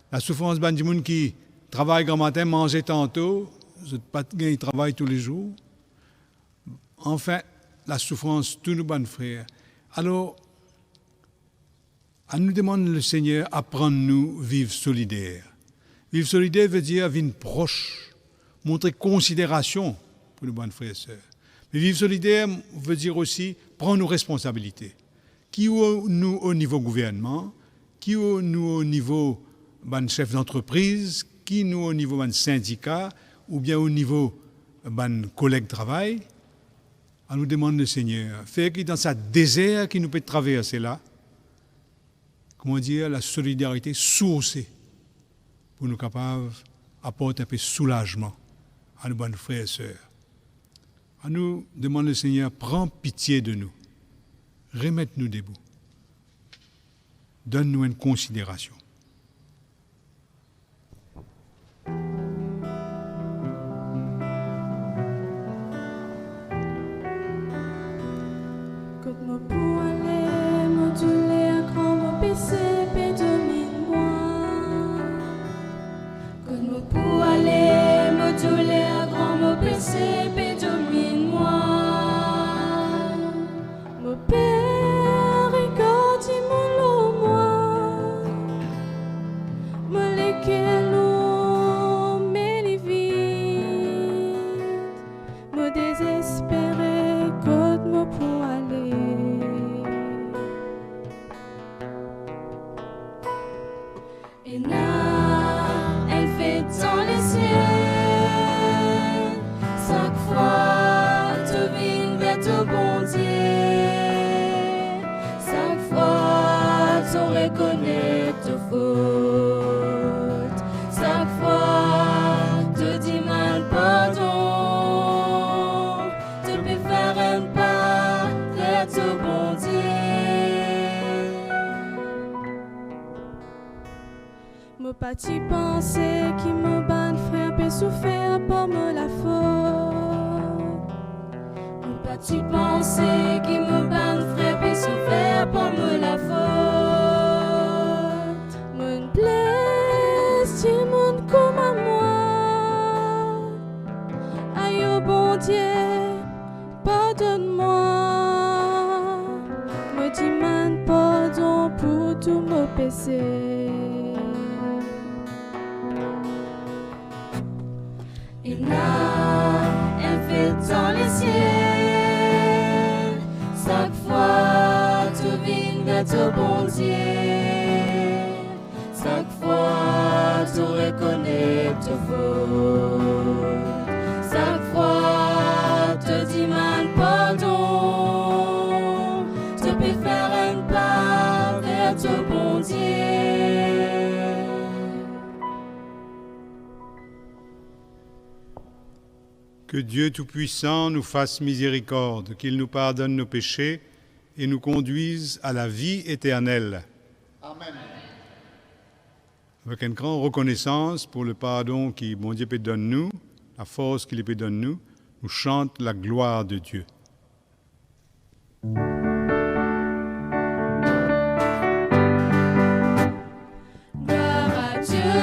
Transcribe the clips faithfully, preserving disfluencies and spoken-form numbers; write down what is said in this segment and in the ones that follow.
Lasoufrans bann dimoun ki travay gramatin, manze tanto, zot pa gagn travay toulezour. Anfin, lasoufrans tou nou bann frer. Alor, anou demann Lesegner aprann nou viv solider. Viv solider vedir vinn pros, montre konsiderasion pou nou bann frer e ser. Me viv solider vedir osi pran nou responsabilite. Ki ou nou o nivo gouvernman, ki ou nou o nivo bann sef dantrepriz, ki nou o nivo bann sindika, oubien o nivo bann koleg travay, anou demann Lesegner, fer ki dan sa dezer ki nou pe traverse la, kouma dir, lasolidarite sourse pou nou kapav aport inpe soulazman a nou bann frer e ser. Anou demann Lesegner pran pitie de nou, remet nou debou, donn nou enn konsiderasion. Kot mo pou ale, mo douler gran, mo pese pe dominn mwa. Kot mo pou ale, mo douler gran, mo pese pe dominn mwa. Mo per, regard dimoun lor mwa, mo leker lour, me li vid, mo dezespere, kot mo pou ale? Ena enn fet dan lesiel, sak fwa to vinn ver to Bondie, sak fwa to rekonet to fot, sak fwa to dimann pardon, to pe fer enn pa ver to Bondie. Mo pa ti panse ki mo bann frer pe soufer par mo lafot. Mo pa ti panse ki mo bann frer pe soufer par mo lafot. Mo'nn bles dimoun kouma mwa. Ayo Bondie, pardonn mwa, mo dimann pardon pou tou mo pese. Ena enn fet dan lesiel, sak fwa to vinn ver to Bondie, sak fwa to rekonet to fot, sak fwa to dimann pardon, to pe fer enn pa ver to Bondie. Que Dieu Tout-Puissant nous fasse miséricorde, qu'il nous pardonne nos péchés et nous conduise à la vie éternelle. Amen. Avek enn gran rekonesans pou lepardon ki Bondie pe donn nou, lafors ki li pe donn nou, nou sant laglwar de Dieu. Gloire à Dieu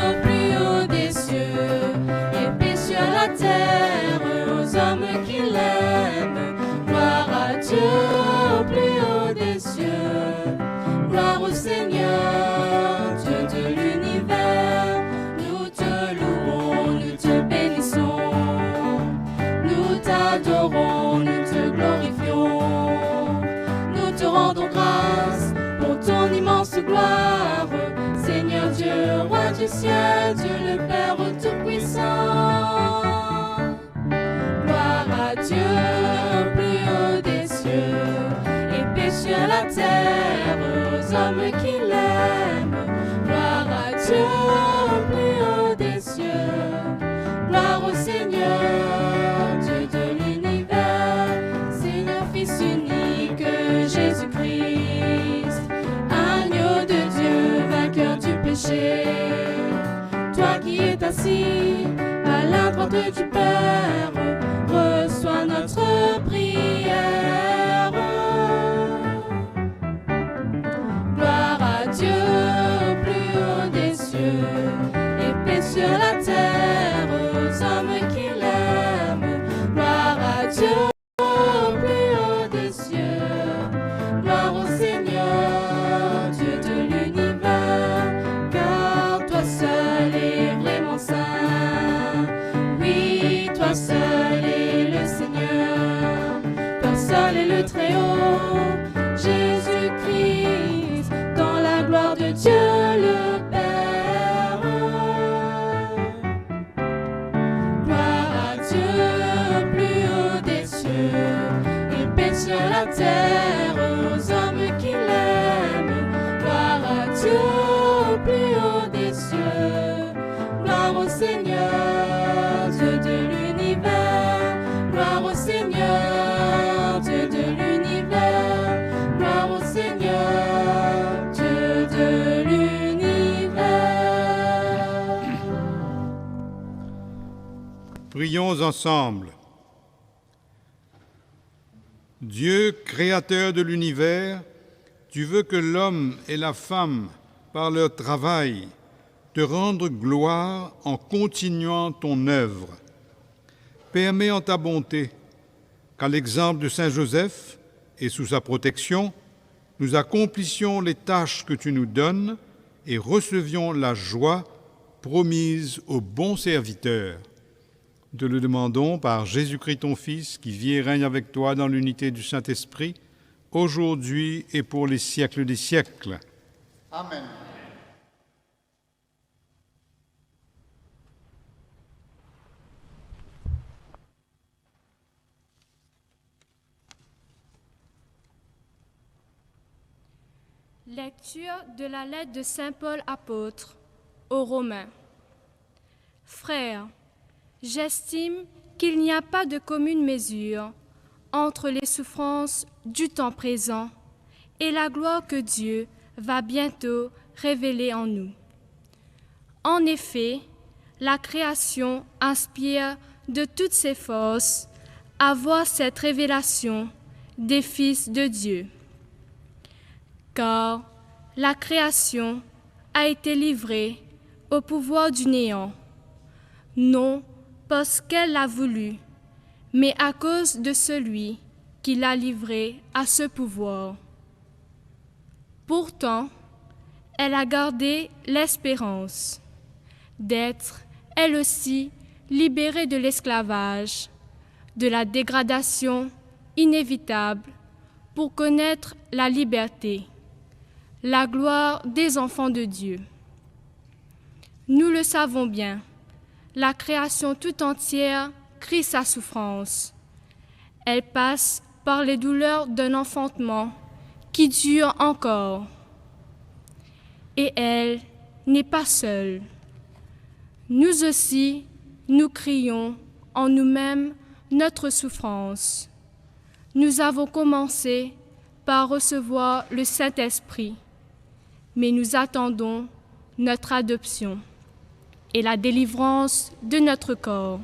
au plus haut des cieux, et paix sur la terre aux hommes qui l'aiment. Gloire à Dieu au plus haut des cieux. Gloire au Seigneur, Dieu de l'univers. Nous te louons, nous te bénissons. Nous t'adorons, nous te glorifions. Nous te rendons grâce pour ton immense gloire. Seigneur Dieu, roi du ciel, Dieu le Père Tout-Puissant. Gloire à Dieu au plus haut des cieux, et paix sur la terre aux hommes qui l'aiment. Gloire à Dieu au plus haut des cieux. Gloire au Seigneur, Dieu de l'univers. Seigneur, Fils unique, Jésus-Christ, agneau de Dieu, vainqueur du péché. Toi qui es assis à la droite du Père, reçois notre prière. Gloire à Dieu au plus haut des cieux, sur la terre aux hommes qu'il aime. Gloire à Dieu au plus haut des cieux. Gloire au Seigneur, Dieu de l'univers, car toi seul est vraiment saint. Oui, toi seul est le Seigneur, toi seul est le Très-Haut, Jésus-Christ, dans la gloire de Dieu le Père. Gloire à Dieu au plus haut des cieux, et paix sur la terre aux hommes qu'il aime. Gloire à Dieu au plus haut des cieux. Gloire au Seigneur, Dieu de l'univers. Gloire au Seigneur, Dieu de l'univers. Gloire au Seigneur, Dieu de l'univers. Prions ensemble. Dieu, créateur de l'univers, tu veux que l'homme et la femme, par leur travail, te rendent gloire en continuant ton œuvre. Permets en ta bonté qu'à l'exemple de Saint Joseph et sous sa protection, nous accomplissions les tâches que tu nous donnes et recevions la joie promise aux bons serviteurs. Nous te le demandons par Jésus-Christ, ton Fils, qui vit et règne avec toi dans l'unité du Saint-Esprit, aujourd'hui et pour les siècles des siècles. Amen. Lecture de la lettre de Saint Paul apôtre aux Romains. Frères, j'estime qu'il n'y a pas de commune mesure entre les souffrances du temps présent et la gloire que Dieu va bientôt révéler en nous. En effet, la création aspire de toutes ses forces à voir cette révélation des fils de Dieu. Car la création a été livrée au pouvoir du néant, non parce qu'elle l'a voulu, mais à cause de celui qui l'a livrée à ce pouvoir. Pourtant, elle a gardé l'espérance d'être, elle aussi, libérée de l'esclavage, de la dégradation inévitable, pour connaître la liberté, la gloire des enfants de Dieu. Nous le savons bien, la création tout entière crie sa souffrance. Elle passe par les douleurs d'un enfantement qui dure encore. Et elle n'est pas seule. Nous aussi, nous crions en nous-mêmes notre souffrance. Nous avons commencé par recevoir le Saint-Esprit, mais nous attendons notre adoption et la délivrance de notre corps.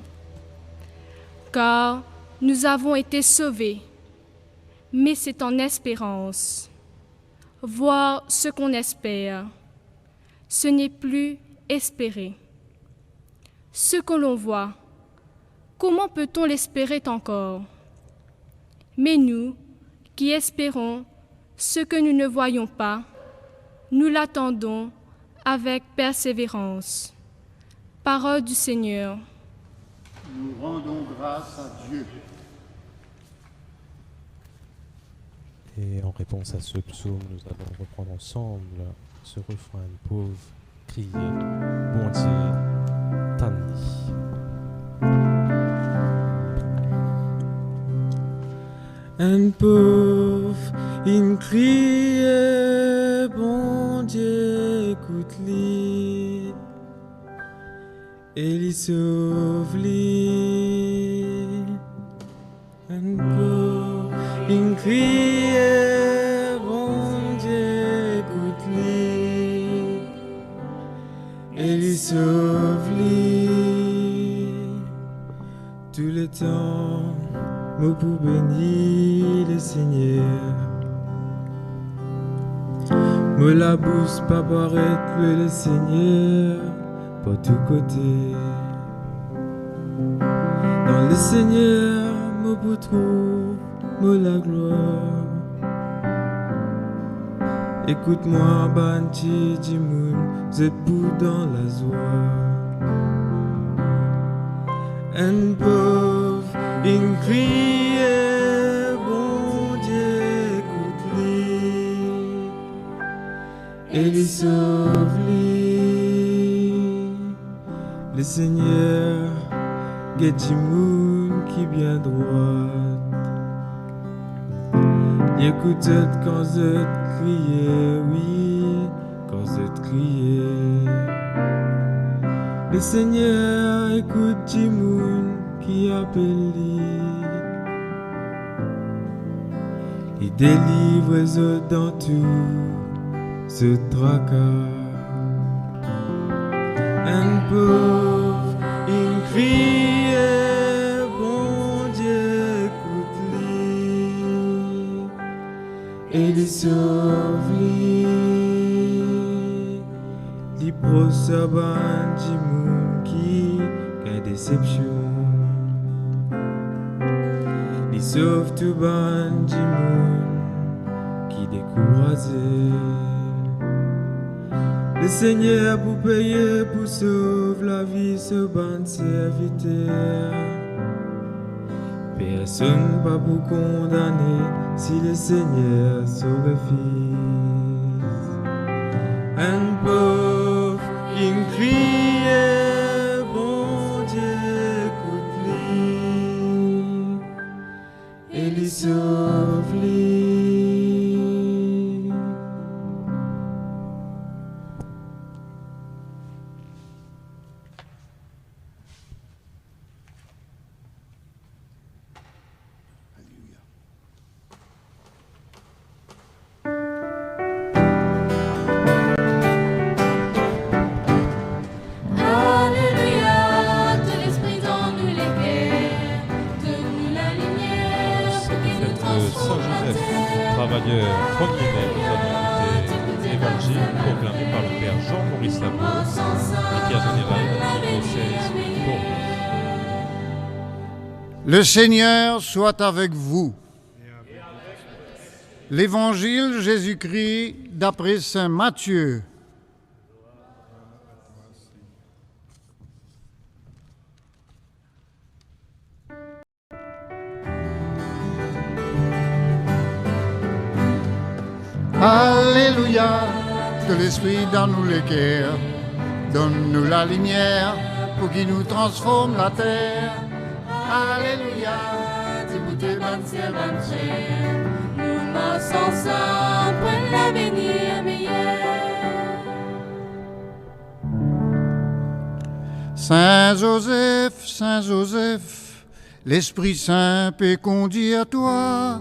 Car nous avons été sauvés, mais c'est en espérance. Voir ce qu'on espère, ce n'est plus espérer. Ce que l'on voit, comment peut-on l'espérer encore ? Mais nous, qui espérons ce que nous ne voyons pas, nous l'attendons avec persévérance. Parole du Seigneur. Nous rendons grâce à Dieu. Et en réponse à ce psaume, nous allons reprendre ensemble ce refrain, Enn pov kriye, Bondie tann li. Enn pov inn kriye, Bondie ekout li e li sov li. Enn pov inn kriye, Bondie ekout li e li sov li. Touletan mo pou beni Lesegner. Mo labous pa pou aret lwe Lesegner. partou kote. Dan Lesegner mo pou trouv mo laglwar. Ekout mwa bann ti dimoun, zot pou dan lazwa. Enn pov inn kriye, Bondie ekout li e li sov li. Lesegner get dimoun ki bien drwat. Li ekout zot kan zot kriye, wi, kan zot kriye. Lesegner ekout dimoun ki apel li. Li delivre zot dan tou zot traka. Enn pov inn kriye, Bondie ekout li e li sov li. Li pros sa bann dimoun ki gagn desepsion. Li sov tou bann dimoun ki dekouraze. Lesegner pou peye pou sov lavi so bann serviter. Personn pa pou kondane si Lesegner sove fis. Enn pov inn kriye, Bondie ekout li e li sov li. Alelouya, to Lespri dan nou leker, donn nou lalimier pou ki nou transform later. Travailleur Troc-Guilhem, nous allons écouter l'évangile proclamé par le père Jean-Maurice Labour, vicaire général du diocèse de Bordeaux. Le Seigneur soit avec vous. L'évangile Jésus-Christ d'après saint Matthieu. Alelouya, to Lespri dan nou leker, donn nou lalimier pou ki nou transform later. Alelouya, diboute bann ser, bann frer, nou mars ansam pou enn lavenir meyer. Saint Joseph, Saint Joseph, Lespri Sin pe kondir twa,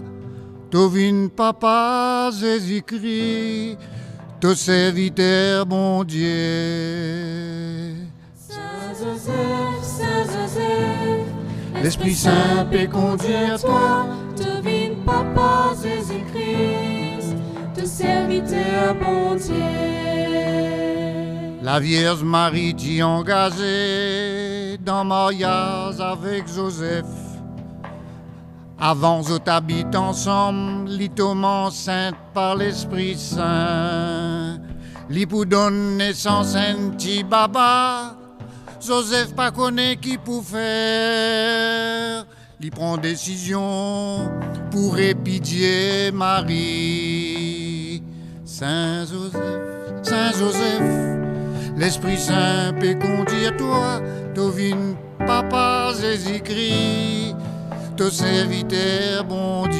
to vinn papa Zezi Kri, to serviter Bondie. Saint Joseph, Saint Joseph, Lespri Sin pe kondir twa, to vinn papa Zezi Kri, to serviter Bondie. Lavierz Marie ti angaze dan maryaz avek Zozef. Avan zot abit ansam, li tom ansint par Lespri Sin. Li pou donn nesans enn ti baba. Zozef pa kone ki pou fer. Li pran desizion pou repidie Marie. Sin Zozef, Sin Zozef, Lespri Sin pe kondir twa, to vinn papa Zezi Kri, to serviter Bondie.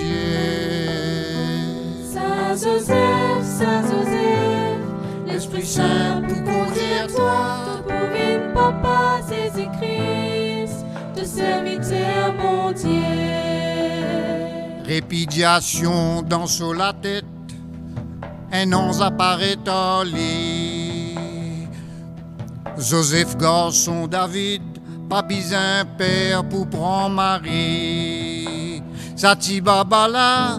Sin Zozef, Sin Zozef, Lespri Sin pou kondir twa, to pou vinn papa Zezi Kri, to serviter Bondie. Repidiasion dan so latet, enn anz aparet ar li. Zozef garson David, pa bizin per pou pran Marie. Sa ti baba la,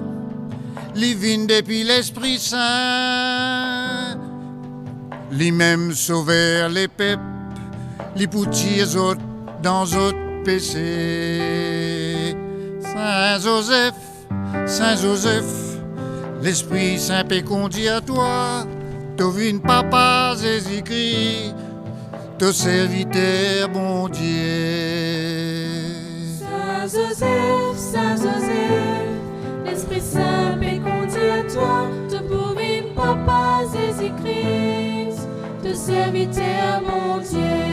li vinn depi Lespri Sin. Limem Sover lepep, li pou tir zot dan zot pese. Sin Zozef, Sin Zozef, Lespri Sin pe kondir twa, to vinn papa Zezi Kri, to serviter Bondie. Sin Zozef, Sin Zozef, Lespri Sin pe kondir twa, to pou vinn papa Zezi Kri, to serviter Bondie.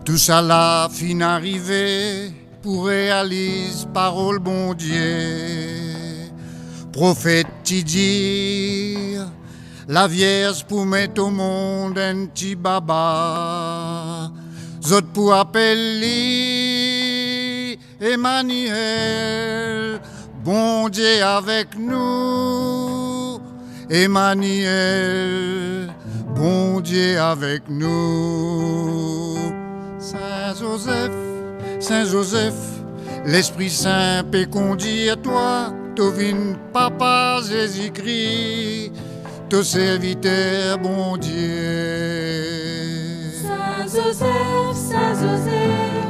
Tousala finn arive pou realiz parol Bondie. Profet ti dir, Lavierz pou met omond enn ti baba. Zot pou apel li Emaniel, Bondie avek nou. Emaniel, Bondie avek nou. Sin Zozef, Sin Zozef, Lespri Sin pe kondir twa, to vinn papa Zezi Kri, to serviter Bondie. Sin Zozef, Sin Zozef,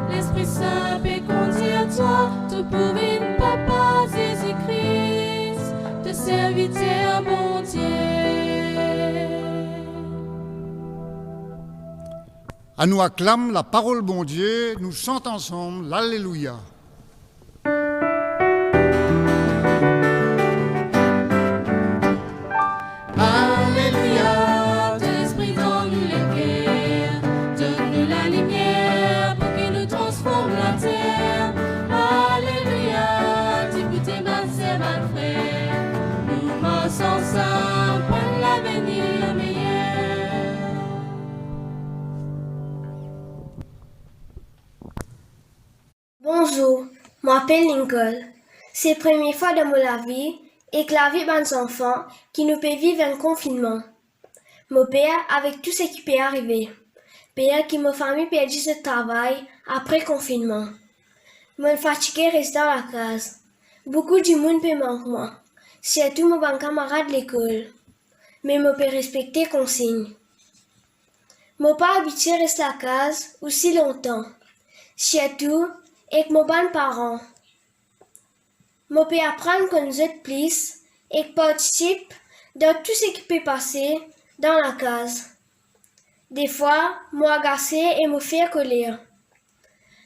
Lespri Sin pe kondir twa, to pou vinn papa Zezi Kri, to serviter Bondie. Anou aklam laparol Bondie, nou sant ansam, Alelouya. Alelouya, to Lespri dan nou leker, donn nou lalimier pou ki nou transform later. Alelouya, dibout bann ser, bann frer, nou mars ansam pou enn lavenir meyer. Bonzour, mo apel Lincoln. Se premie fwa dan mo lavi ek lavi bann zanfan ki nou pe viv enn konfinnman. Mo per avek tou seki pe arive. Per ki mo fami perdi zot travay apre konfinnman. Mo'nn fatige res dan lakaz. Boukou dimoun pe mank mwa, sirtou mo bann kamarad lekol. Me mo pe respekte konsign. Mo pa abitie res lakaz osi lontan, sirtou ek mo bann paran. Mo pe aprann konn zot plis ek partisip dan tou seki pe pase dan lakaz. Defwa, mo agase e mo fer koler.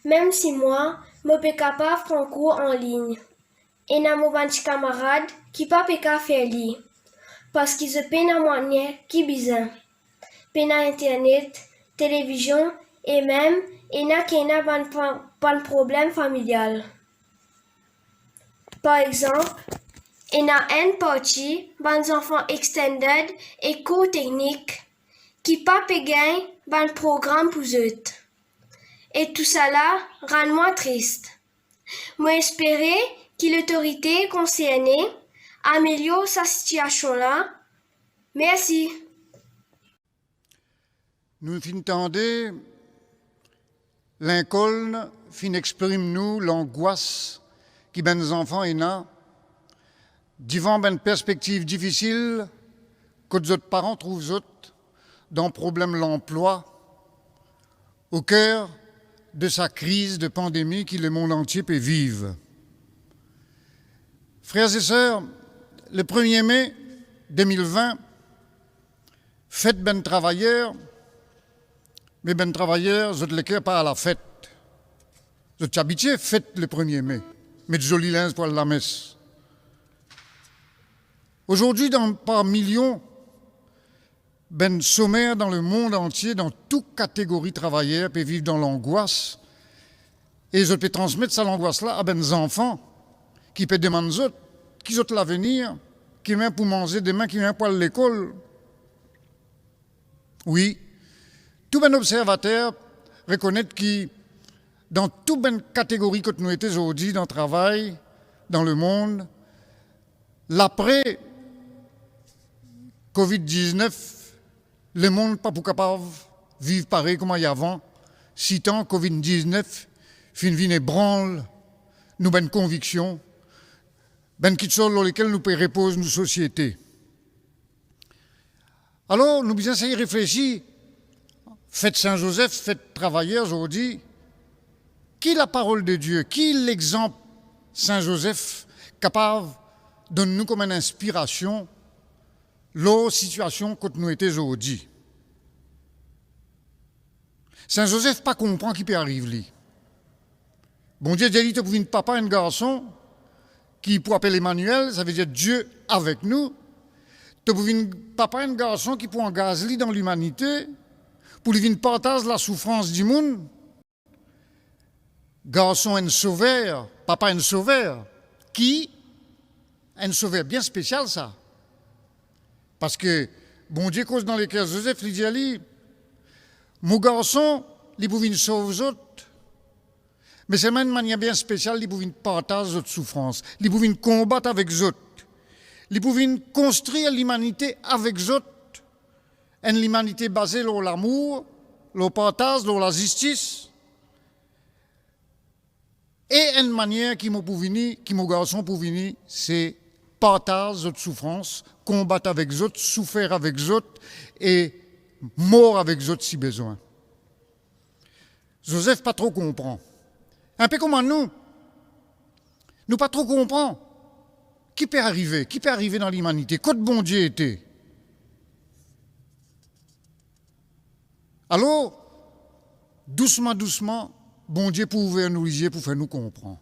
Mem si mwa, mo pe kapav pran kour anlign, ena mo bann ti kamarad ki pa pe kapav fer li, parski zot pena mwayin ki bizin. Pena internet, televizion e mem ena ki ena bann, bann problem familial. Par exanp, ena enn parti bann zanfan extended ek kour teknik ki pa pe gagn bann program pou zot. E tousala rann mwa tris. Mo espere ki lotorite konserne amelior sa sitiasion la. Mersi. Nou finn tande Lincoln finn exprim nou langwas ki bann zanfan ena divan bann perspektiv difisil kot zot paran trouv zot dan problem lanplwa, oker de sa kriz de pandemi ki lemond antie pe viv. Frer e ser, le premie me de mil vin, fet bann travayer, me bann travayer, zot leker pa al lafet. Zot ti abitie fet le premie me, met zoli linz pou al lames. Azordi, dan, par milion, bann somer dan lemond antie, dan tou kategori travayer, pe viv dan langwas, e zot pe transmet sa langwas la a bann zanfan ki pe demann zot ki zot lavenir, ki mem pou manze demin, ki mem pou al lekol. Wi, tou bann observater rekonet ki dan tou bann kategori kot nou ete zordi dan travay, dan lemond, lapre covid diznef, lemond pa pou kapav viv parey kouma li avan, sitan covid diznef finn vinn ebranl nou bann konviksion, bann kiksoz lor lekel nou pe repoz nou sosiete. Alor, nou bizin sey reflesi Fet Sin Zozef, fet travayer zordi, ki laparol de Die, ki lexanp Sin Zozef kapav donn nou kouma enn inspirasion lor sitiasion kot nou ete zordi? Sin Zozef pa konpran ki pe ariv li. Bondie dir li, to pou vinn papa enn garson ki pou apel Emaniel, savedir Die avek nou. To pou vinn papa enn garson ki pou angaz li dan limanite, pou li vinn partaz lasoufrans dimoun. Garson enn sover, papa enn sover, ki enn sover bien spesial sa. Parski Bondie koz dan leker Zozef, li dir li, mo garson, li pou vinn sov zot, me selman enn manier bien spesial, li pou vinn partaz zot soufrans, li pou vinn konbat avek zot, li pou vinn konstrir limanite avek zot, enn limanite baze lor lamour, lor partaz, lor lazistis. E enn manier ki mo pou vini, ki mo garson pou vini, se partaz zot soufrans, konbat avek zot, soufer avek zot e mor avek zot si bezwin. Zozef pa tro konpran. Inpe kouma nou, nou pa tro konpran ki pe arive, ki pe arive dan limanite, kot Bondie ete. Alor, dousman, dousman, Bondie pou ouver nou lizie, pou fer nou konpran.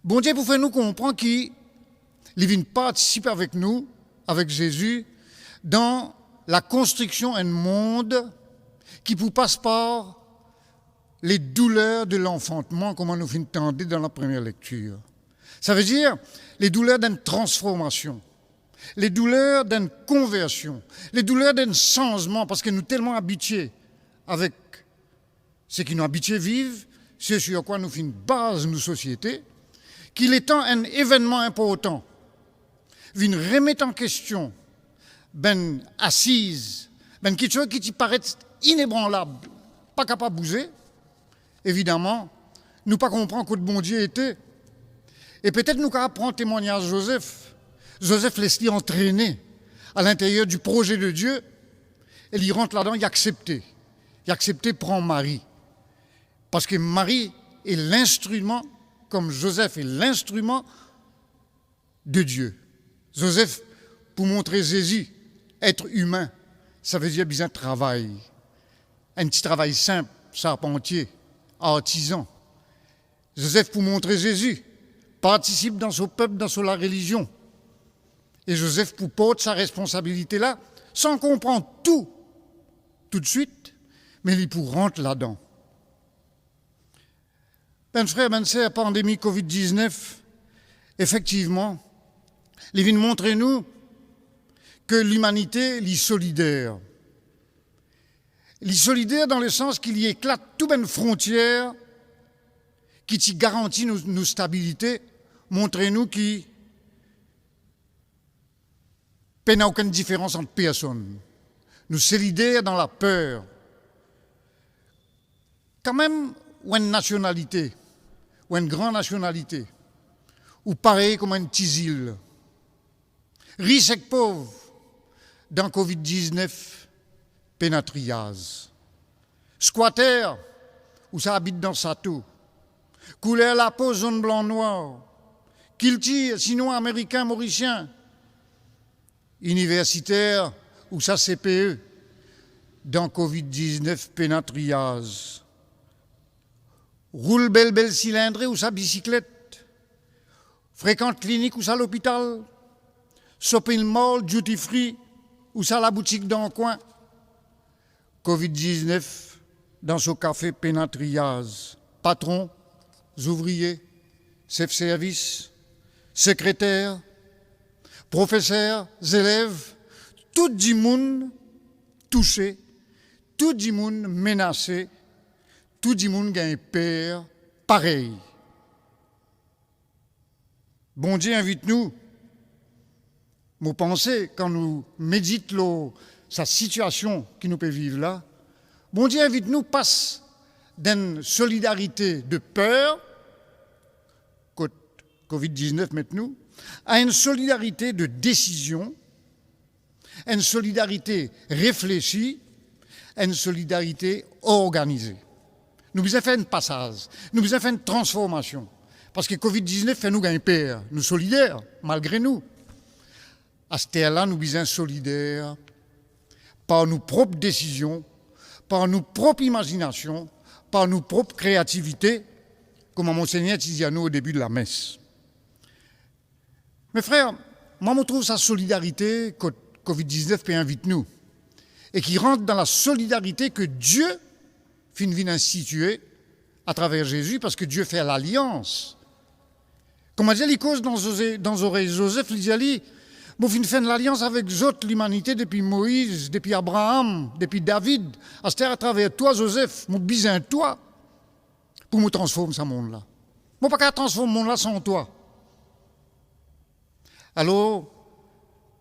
Bondie pou fer nou konpran ki li vinn partisip avek nou, avek Zezi, dan lakonstriksion enn mond ki pou pas par le douler de lanfantman, kouma nou finn tande dan lapremier lektir. Savedir, le douler d'enn transformasion, le douler d'enn konversion, le douler d'enn sanzman, parski nou telman abitie avek seki nou abitie viv, se sir kwa nou finn baz nou sosiete, ki letan enn evennman inportan vinn remet an kestion bann asiz, bann kiksoz ki ti paret inebranlab, pa kapav bouze, evidaman, nou pa konpran kot Bondie ete. E petet nou kapav pran temwagnaz Zozef. Zozef les li antrene a linteryer di proze de Die, e li rant ladan, li aksepte. Li aksepte pran Mari. Parski Mari e linstriman, kom Zozef e linstriman de Die. Zozef pou montre Zezi, et imin, savedir bizin travay. Enn ti travay sinp, sarpantie, artizan. Zozef pou montre Zezi, partisip dan so pep, dan so larelizion. E Zozef pou port sa responsabilite la, san konpran tou, toudswit, me li pou rant ladan. Bann frer, bann ser, pandemi Covid diznef, efektivman, li vinn montre nou ki limanite, li solider. Li solider dan lesans ki li eklat tou bann frontier ki ti garanti nou, nou stabilite, montre nou ki pena okenn diferans ant personn. Nou solider dan laper. Kanmem, ou enn nasionalite, ou enn gran nasionalite, ou parey kouma enn ti zil. Ris ek pov, dan Covid diznef, pena triyaz. Skwater, ou sa abit dan sato. Kouler lapo, zonn, blan, nwar. Kiltir, sinwa, amerikin, morisien. Iniversiter, ou sa C P E. Dan Covid diznef, pena triyaz. Roul bel, bel silindre, ou sa bisiklet. Frekant klinik, ou sa lopital. Shopping mall, duty free, ou sa laboutik dan kwin. Covid diznef, dan so kafe, pena triyaz. Patron, zouvrie, sef servis, sekreter, profeser, zelev, tou dimoun touse, tou dimoun menase, tou dimoun gagn per parey. Bondie invit nou, mo panse, kan nou medit lor sa sitiasion ki nou pe viv la, Bondie invit nou pas d'enn solidarite de per, kot Covid diznef met nou, a enn solidarite de desizion, Enn solidarite reflesi, enn solidarite organize. Nou bizin fer enn pasaz, nou bizin fer enn transformasion. Parski covid diznef fer nou gagn per, nou solider, malgre nou. Asterla, nou bizin solider par nou prop desizion, par nou prop imazinasion, par nou prop kreativite, kouma Monsegner ti dir a nou o debi de lames. Me frer, mwa, mo trouv sa solidarite kot covid diznef pe invit nou, e ki rant dan la solidarite ke Die finn vinn institie atraver Zezi, parski Die fer lalians. Kouma dir li koz dan Zoze-, dan zorey Zozef, li dir li, "Mo finn fer enn lalians avek zot, limanite, depi Moiz, depi Abraam, depi David. Aster, atraver twa, Zozef, mo bizin twa pou mo transform sa mond la. Mo pa kapav transform mond la san twa." Alor,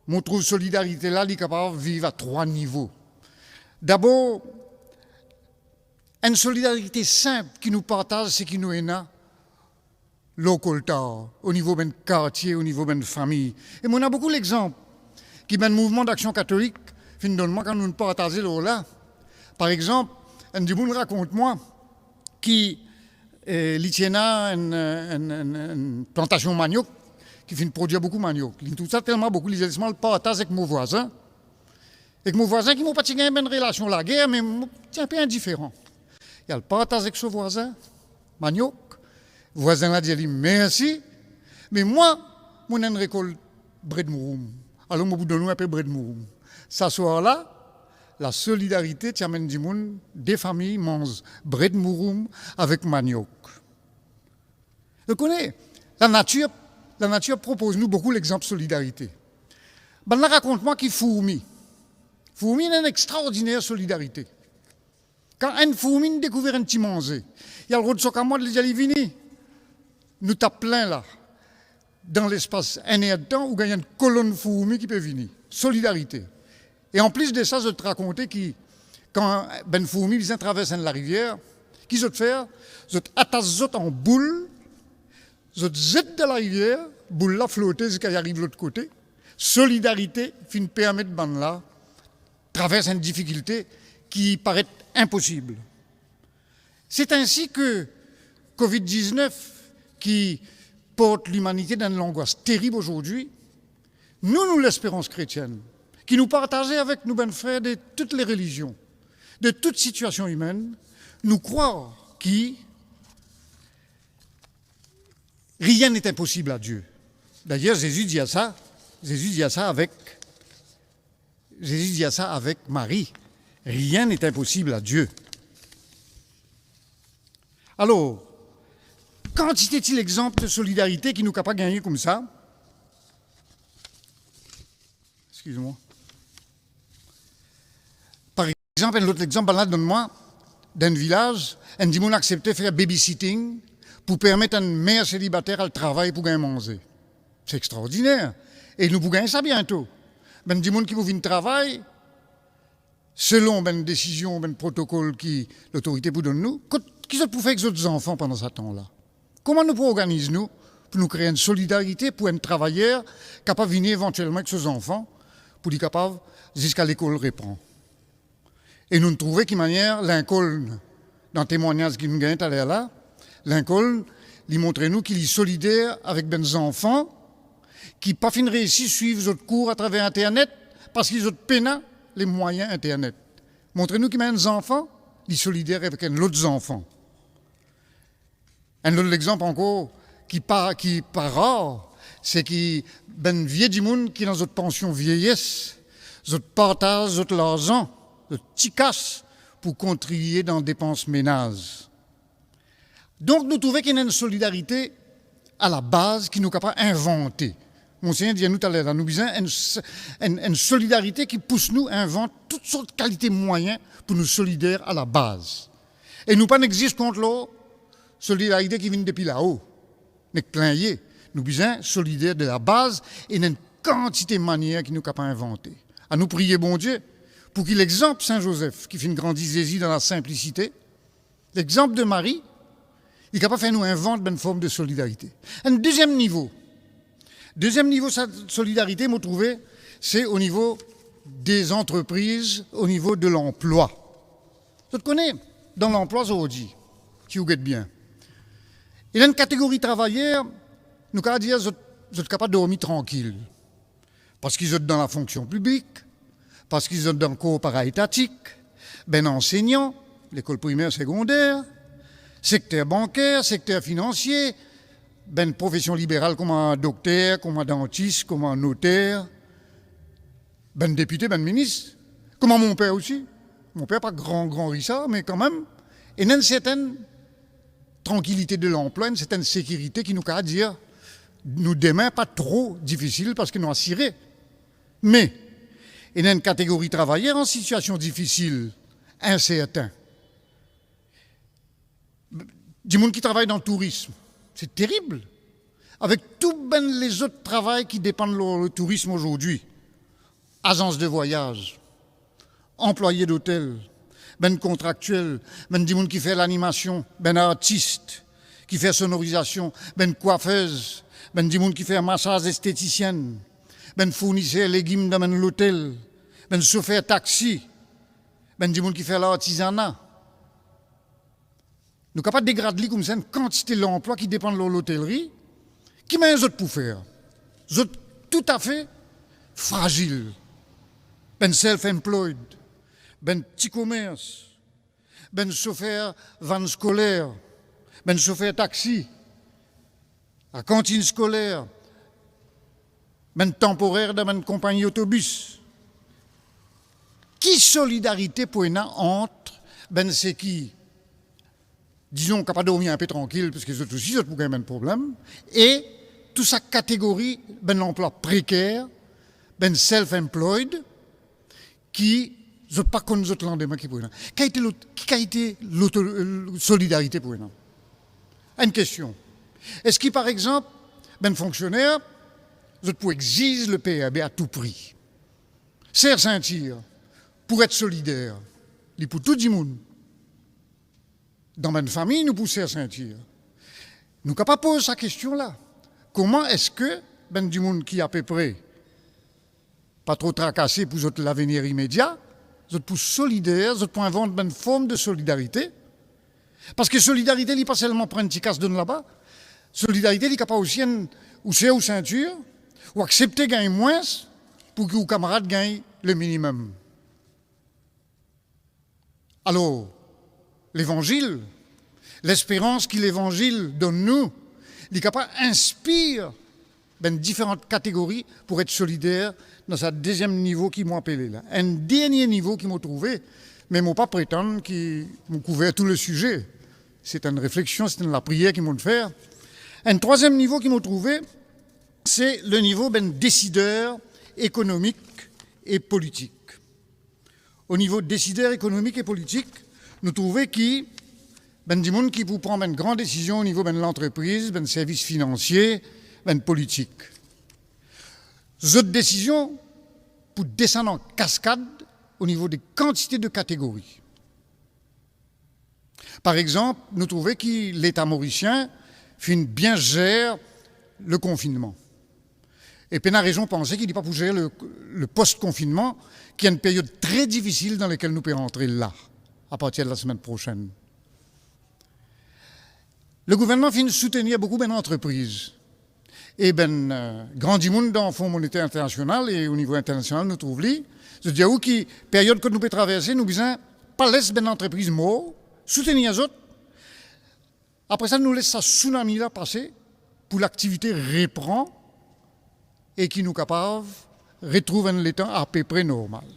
mo trouv solidarite la, li kapav viv a trwa nivo. Dabor, enn solidarite sinp ki nou partaz seki nou ena lor koltar, o nivo bann kartie, o nivo bann fami. E mo ena boukou lexanp ki bann mouvman daksion katolik finn donn mwa kan nou partaze lor la. Par exanp, enn dimoun rakont mwa ki, eh, li ti ena enn, enn, enn, enn plantasion maniok ki finn prodir boukou maniok. Li trouv sa telman boukou, li dir, "Les mwa al partaz ek mo vwazin." Ek mo vwazin ki mo pa ti gagn bann relasion lager, me mo ti inpe indiferan. Li al partaz ek so vwazin maniok. Vwazin la dir li, "Mersi, me mwa, mo ena enn rekolt bred mouroum. Alor, mo pou donn ou inpe bred mouroum." Sa swar la, lasolidarite ti amenn dimoun, de fami manz bred mouroum avek maniok. Zot kone, lanatir, lanatir propoz nou boukou lexanp solidarite. Bannla rakont mwa ki fourmi. Fourmi ena enn extraordiner solidarite. Kan enn fourmi dekouver enn ti manze, li al rod so kamwad, li dir li, "Vini, nou tap plin la." Dan lespas enn er de tan, ou gagn enn kolonn fourmi ki pe vini. Solidarite. E anplis de sa, zot rakonte ki kan bann fourmi bizin travers enn larivier, ki zot fer? Zot atas zot an boul, zot zet dan larivier, boul la flote ziska li ariv lot kote. Solidarite finn permet bannla travers enn difikilte ki paret inposib. C'est ainsi que covid diznef, ki port limanite dan enn langwas terib azordi, nou, nou Lesperans Kretienn, ki nou partaze avek nou bann frer de tou le relizion, de tou sitiasion imenn, nou krwar ki rien n'est impossible à Dieu. Dayer, Zezi dir sa, Zezi dir sa avek, Zezi dir sa avek Marie, "Rien n'est impossible à Dieu." Alor, kantite ti lexanp de solidarite ki nou kapav gagne koumsa. Eskiz mwa. Par exanp, enn lot lexanp, bannla donn mwa, dan enn vilaz, enn dimoun aksepte fer babysitting pou permet enn mer selibater al travay pou gagn manze. Se extraordiner. E nou pou gagn sa biento. Bann dimoun ki pou vinn travay, selon bann desizion, bann protokol ki lotorite pou donn nou, kot, ki zot pou fer ek zot zanfan pandan sa tan la? Kouma nou pou organiz nou pou nou kre enn solidarite pou enn travayer kapav vini evantielman ek so zanfan, pou li kapav ziska lekol repran? E nou trouve ki manier Lincoln, dan temwagnaz ki nou gagn taler la, Lincoln, li montre nou ki li solider avek bann zanfan ki pa finn reisi swiv zot kour atraver internet parski zot pena lemwayin internet. Montre nou ki bann zanfan, li solider avek enn lot zanfan. Enn lot lexanp ankor ki pa, ki pa rar, se ki bann vie dimoun ki dan zot pansion vieyes, zot partaz zot larzan, zot tikas pou kontribie dan depans menaz. Donk, nou trouve ki ena enn solidarite a la baz ki nou kapav invante. Monsegner dir nou taler la, nou bizin enn s-, enn, enn solidarite ki pous nou invant tou sort kalite mwayin pou nou solider a la baz. E nou pa nek zis kont lor solidarite ki vinn depi lao, nek plin ye. Nou bizin solider de la baz e ena enn kantite manier ki nou kapav invante. Anou priye Bondie pou ki lexanp Sin Zozef, ki finn grandi Zezi dan lasinplisite, lexanp de Marie, li kapav fer nou invant bann form de solidarite. Enn deziem nivo. Deziem nivo sa solidarite, mo trouve, se o nivo de zantrepriz o nivo de lanplwa. Zot kone, dan lanplwa zordi, si ou get bien, ena enn kategori travayer, nou kapav dir zot, zot kapav dormi trankil, parski zot dan lafonksion piblik, parski zot dan kor paraetatik, bann ansegnan, lekol primer, segonder, sekter banker, sekter finansie, bann profesion liberal kouma dokter, kouma dantis, kouma noter, bann depite, bann minis, kouma mon per osi. Mon per pa gran, gran risar, me kanmem, ena enn sertenn trankilite de lanplwa, enn sertenn sekirite ki nou kapav dir, nou demin pa tro difisil parski nou asire. Me, ena enn kategori travayer an sitiasion difisil, insertin. Dimoun ki travay dan tourism, se terib. Avek tou bann lezot travay ki depann lor le tourism ozordi, azans de vwayaz, anplwaye dotel, bann kontraktiel, bann dimoun ki fer lanimasion, bann artis ki fer sonorizasion, bann kwafez, bann dimoun ki fer masaz, estetisienn, bann fourniser legim dan bann lotel, bann sofer taxi, bann dimoun ki fer lartizana. Nou kapav degrad li koumsa enn kantite lanplwa ki depann lor lotelri. Ki manier zot pou fer? Zot toutafe frazil. Bann self-employed, bann ti komers, bann sofer vann skoler, bann sofer taxi, lakantinn skoler, bann tanporer dan bann konpagni otobis. Ki solidarite pou ena ant bann seki, dizon, kapav dormi inpe trankil, parski zot osi zot pou gagn bann problem, e tou sa kategori bann lanplwa preker, bann self-employed, ki zot pa konn zot landime ki pou ena? Ki kalite lot, ki kalite loto-, solidarite pou ena? Enn kestion. Eski, par exanp, bann fonksioner, zot pou exiz le P R B a tou pri? Ser sintir pou et solider, li pou tou dimoun. Dan bann fami, nou pou ser sintir. Nou kapav poz sa kestion la. Kouma eski bann dimoun ki apepre pa tro trakase pou zot lavenir imedia, zot pou solider, zot pou invant bann form de solidarite? Parski solidarite, li pa selman pran enn ti kas donn laba. Solidarite, li kapav osi enn, ou ser ou sintir, ou aksepte gagn mwins pou ki ou kamarad gagn le minimem. Alor, Levanzil, lesperans ki Levanzil donn nou, li kapav inspir bann diferan kategori pou et solider dan sa deziem nivo ki mo apele la. Enn dernie nivo ki mo trouve, me mo pa pretann ki mo kouver tou le size. Se enn refleksion, se enn lapriyer ki mo fer. Enn trwaziem nivo ki mo trouve, se le nivo bann desider ekonomik e politik. O nivo desider ekonomik e politik, nou trouve ki bann dimoun ki pou pran bann gran desizion o nivo bann lantrepriz, bann servis finansie, bann politik, zot desizion pou desann an kaskad o nivo de kantite de kategori. Par exanp, nou trouve ki Leta morisien finn bien zer le konfinnman. E pena rezon panse ki li pa pou zer le, le post-konfinnman, ki enn period tre difisil dan lekel nou pe rantre la, apartir de lasemenn prosenn. Le gouvernman finn soutenir boukou bann antrepriz. E bann, eh, gran dimoun dan Fon Monete Internasional e o nivo internasional, nou trouv li, zot dir ou ki period kot nou pe traverse, nou bizin pa les bann antrepriz mor, soutenir zot. Apre sa, nou les sa sounami la pase pou laktivite repran e ki nou kapav retrouv enn letan apepre normal.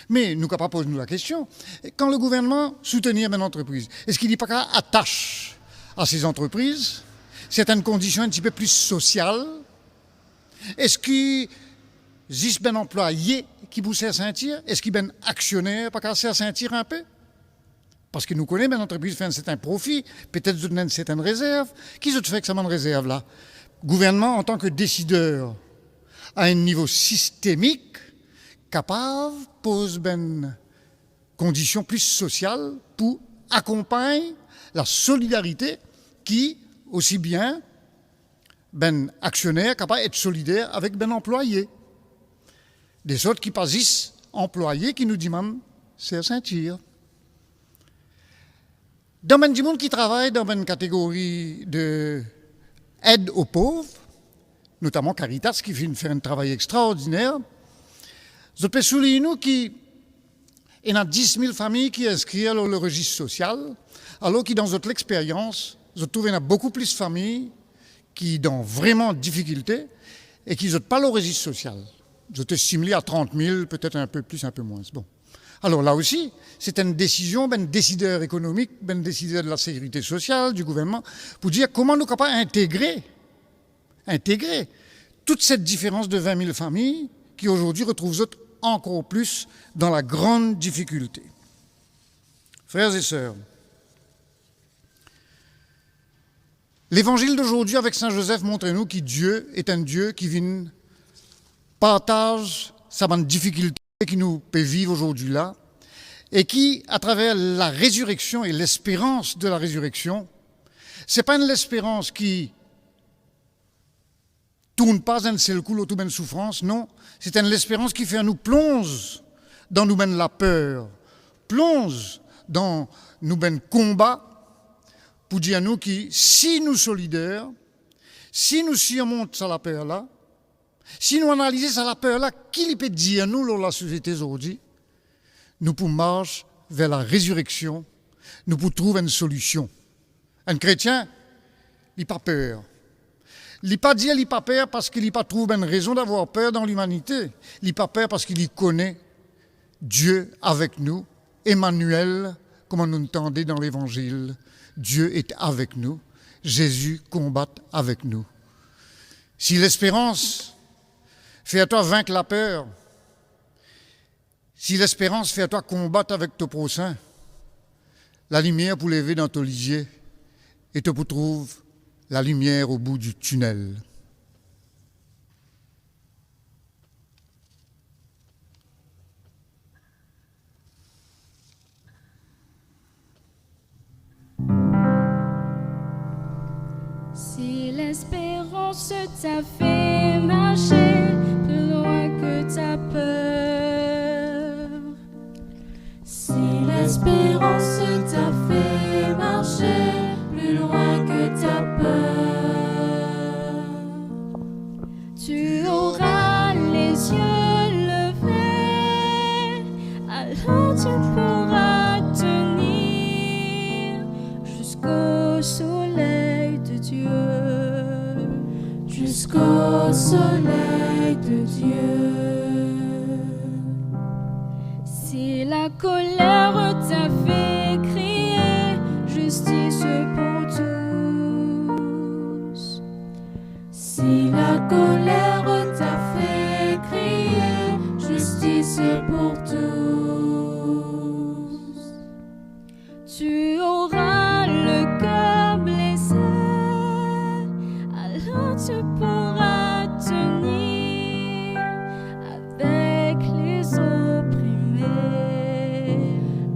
Me nou kapav poz nou lakestion, kan le gouvernman soutenir bann antrepriz, eski li pa kapav atas a se zantrepriz sertenn kondision enn tipe pli sosial? Eski zis bann anplwaye ki pou ser sintir? Eski bann aksioner pa kapav ser sintir inpe? Parski nou kone bann antrepriz fer enn sertenn profi, petet zot ena enn sertenn rezerv. Ki zot fer ek sa bann rezerv la? Gouvernman, antan ki desider a enn nivo sistemik, kapav poz bann kondision pli sosial pou akonpagn lasolidarite ki osi bien bann aksioner kapav et solider avek bann anplwaye. De sort ki pa zis anplwaye ki nou dimann ser sintir. Dan bann dimoun ki travay dan bann kategori de ed o pov, notaman Caritas ki finn fer enn travay extraordiner, zot pe soulign nou ki ena dis mil fami ki inskrir lor lerezis sosial, alor ki dan zot lexperyans, zot trouv ena boukou plis fami ki dan vreman difikilte e ki zot pa lor rezis sosial. Zot estim li a trant mil, petet inpe plis, inpe mwins. Bon. Alor la osi, se enn desizion bann desider ekonomik, bann desider de lasekirite sosial, di gouvernman, pou dir kouma nou kapav integre, integre tout set diferans de vin mil fami ki azordi retrouv zot ankor plis dan lagran difikilte. Frer e ser, Levanzil dozordi avek Sin Zozef montre nou ki Die est un Dieu ki vinn partaz sa bann difikilte ki nou pe viv azordi la, e ki, atraver larezireksion e lesperans de larezireksion, se pa enn lesperans ki tourn pa enn sel kou lor tou bann soufrans, non, se enn lesperans ki fer nou plonz dan nou bann laper, plonz dan nou bann konba, pou dir nou ki si nou solider, si nou sirmont sa laper la, si nou analize sa laper la, ki li pe dir nou lor lasosiete zordi, nou pou mars ver larezireksion, nou pou trouv enn solision. Enn kretien, li pa per. Li pa dir li pa per parski li pa trouv bann rezon davwar per dan limanite. Li pa per parski li kone Die avek nou, Emmanuel, kouma nou tande dan Levanzil, Die est avec nous, Zezi konbat avek nou. Si lesperans fer twa vink laper, si lesperans fer twa konbat avek to prosin, lalimier pou leve dan to lizie e to pou trouv lalimier o bout di tinel. Si lesperans ta fer marse pli lwin ki ta per, si lesperans ta fer marse pli lwin ki ta per, tu auras les yeux levés, alors tu pourras tenir jusqu'au soleil de Dieu, jusqu'au soleil de Dieu. Si la colère t'a fait crier, justice pour tous. Si la colère t'a fait crier, justice pour tous. Tu auras le cœur blessé, alors tu pourras tenir avec les opprimés,